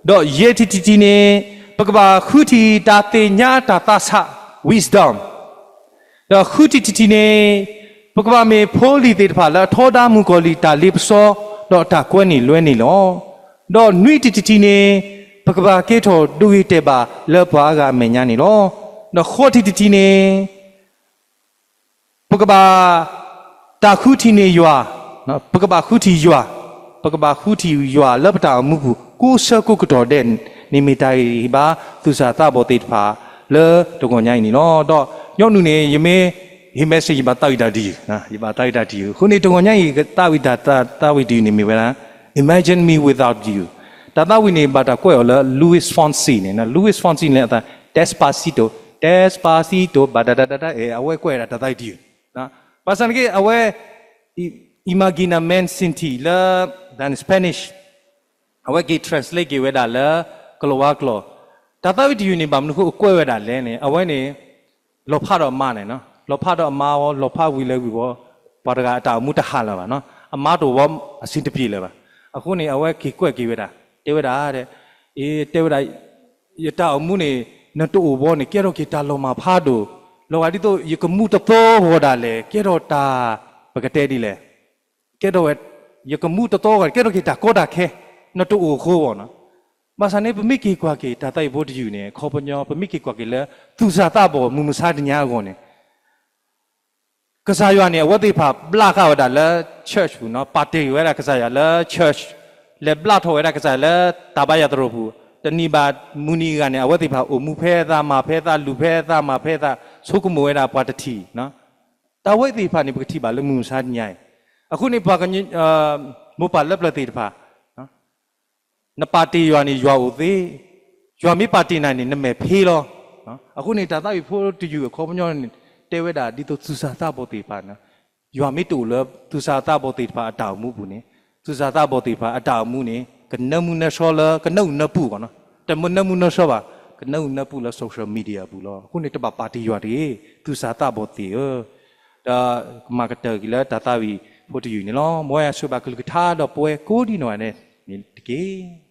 ဒီးယဲၢ်ထံၣ်တထံၣ်န့ၣ်, ပကဘၣ်ဃုထံၣ်တၢ်သ့ၣ်ညါတၢ်သးဆး wisdom, ဒီးဃုထံၣ်တထံၣ်န့ၣ်, ပကဘၣ်မ့ၢ်ဖိလံၤသ့ၣ်တဖၣ်လၢအထီဒါမုၣ်ကီၤလံၢ်တၢ်လ့ပစီ ဒီးတၢ်ကွဲနုာ်လွဲနုာ်လီၤ. ဒီးနွံထံၣ်တထံၣ်န့ၣ်, ပကဘၣ်ကဲထီၣ်ဒိဂ့ၤတဲာ်ဘၣ်လၢပှၤအါဂၤအမဲာ်ညါန့ၣ်လီၤ. ဒီးဃိးထံၣ်တထံၣ်န့ၣ်, ပကဘၣ်တၢ်ဃုထံၣ်န့ၢ်ယွၤ, ပကဘၣ်ဃုထံၣ်ယွၤ, ပကဘၣ်ဃုထံၣ်ယွၤလၢပတၢ်အိၣ်မူပူၤ ကိးဆၢကိးကတီၢ်ဒဲးန့ၣ် မ့ၢ်တၢ်ဂ့ၢ်ဘါ သူၣ်စၢ်သးဘီၣ်သ့ၣ်တဖၣ် လၢတဂီၤညါအံၤန့ၣ်လီၤ. ဒီးညီနုၢ်န့ၣ် ယမ့ၢ်ဟ့ၣ် message ယဘၣ်သးဝံၣ်တၢ်တယုၢ်, ယဘၣ်သးဝံၣ်တၢ်တယုၢ်. အဃိန့ၣ် တဂီၤညါအံၤ သးဝံၣ်တၢ်သးဝံၣ်တယုၢ်န့ၣ်မ့ၢ်ဝဲဒၣ် Imagine me without you. တၢ်သးဝံၣ်န့ၣ် ဘၣ်တၢ်ကွဲးအီၤလၢ Luis Fonsi န့ၣ်, Luis Fonsi န့ၣ်အသး Despacito, Despacito ဘၣ်ဒၣ်ဒၣ်ဒၣ်ဒၣ် အဲ အဝဲကွဲးဝဲဒၣ်တၢ်သးဝံၣ်တယုၢ်. ဘၣ်ဆၣ်န့ၣ်က့ အဝဲ Imagina me sin ti လၢ Spanish အဝဲက့ၤ translate က့ၤဝဲဒၣ်လၢ ကလီၤဝါကျိာ်, တၢ်သးဝံၣ်တယုၢ်န့ၣ် ဘၣ်မနုၤအဃိအကွဲးဝဲဒၣ်လဲၣ်န့ၣ် အဝဲန့ၣ် လီၤဖးဒီးအမါန့ၣ်, လီၤဖးဒီးအမါဝဲ လီၤဖးဝံၤလၢဝံၤဝဲ ပှၤတဂၤအတၢ်အိၣ်မူတဟးလၢၤဘၣ်, အမါတအိၣ်ဝဲ အဆင်တပြေလၢၤဘၣ်. အဃိန့ၣ် အဝဲက့ၤကွဲးက့ၤဝဲဒၣ် တဲဝဲဒၣ်, တဲဝဲဒၣ် ယတၢ်အိၣ်မူန့ၣ် နတအိၣ်ဝဲန့ၣ် ကဲထီၣ်က့ၤတၢ်လီၤမၢ်ဖးဒိၣ်, လီၤဂာ်ဒ်သိး ယကမူတသီဂီၤဒၣ်လဲာ် ကဲထီၣ်တၢ် ပကတဲဒ်လဲၣ်, ကဲထီၣ်ဝဲ ယကမူတသီဂီၤ ကဲထီၣ်က့ၤတၢ်ကီတၢ်ခဲ နတအိၣ်အဃိဘၣ်န့ၣ်. ဘၣ်ဆၣ်န့ၣ် ပမ့ၢ်က့ၤကွၢ်က့ၤ တၢ်သးဝံၣ်ဖိတယုၢ်န့ၣ် အခီပညီ ပမ့ၢ်က့ၤကွၢ်က့ၤလၢ သူၣ်စၢ်သးဘီၣ်မုၢ်မဆါတနံၤအဂီၢ်န့ၣ် ကစၢ်ယွၤန့ၣ် အဝဲသ့ၣ်တဖၣ်ဘျးဃာ်ဝဲဒၣ်လၢ church ပူၤန့ၣ်, ပာ်တ့ၢ်ဝဲဒၣ်ကစၢ်ယွၤလၢ church, လဲၤဘျးထီၣ်ဝဲဒၣ်ကစၢ်ယွၤလၢတၢ်ဘါယွၤသရိာ်ပူၤ, တနံၤဘၣ်မုၢ်နံၤအဂၤန့ၣ် အဝဲသ့ၣ်တဖၣ်အိၣ်မူဖဲအသး မၤဖဲအသး လူၤဖဲအသး မၤဖဲအသး ဆိကမိၣ်ဝဲဒၣ်ပှၤတထံၣ်, တၢ်ဝဲသ့ၣ်တဖၣ်န့ၣ် ပကထံၣ်ဘၣ်လၢမုၢ်မဆါတနံၤအံၤ. အဃိန့ၣ် ပှၤကညီ မိၢ်ပၢ်လၢပျၢၤသ့ၣ်တဖၣ် နပာ်တ့ၢ်ယွၤန့ၣ် ယွၤအိၣ်သ့, ယွၤမ့ၢ်ပာ်တ့ၢ်နၤန့ၣ် နမဲာ်ဖ့လီၤ. အဃိန့ၣ် တၢ်သးဝံၣ်ဖိတယုၢ်အခီပညီန့ၣ် တဲဝဲဒၣ်ဒ်သိးသူၣ်စၢ်သးဘီၣ်သ့ၣ်တဖၣ်န့ၣ်, ယွၤမ့ၢ်တအိၣ်လၢသူၣ်စၢ်သးဘီၣ်သ့ၣ်တဖၣ်အတၢ်အိၣ်မူပူၤန့ၣ် သူၣ်စၢ်သးဘီၣ်သ့ၣ်တဖၣ်အတၢ်အိၣ်မူန့ၣ် ကနၢမူနၢဆှီလၢကနၢအုၣ်နၢပူၤကီးနီၤ, တမ့ၢ်နၢမူနၢဆှီဘၣ်, ကနၢအုၣ်နၢပူၤလၢ social media အပူၤလီၤ. အဃိန့ၣ် တဘၣ်ပာ်တ့ၢ်ယွၤတဂ့ၤ, သူၣ်စၢ်သးဘီၣ်သ့ၣ်ဧၢ, ဒီးကမၤကတၢၢ်က့ၤလၢတၢ်သးဝံၣ်ဖိတယုၢ်န့ၣ်လီၤ. မ်ယွၤဆိၣ်ဂ့ၤဘၣ်ကလုၢ်ကထါဒီးပဝဲကိးဒံနီၢ်ဂၤဒဲးန့ၣ်တက့ၢ်.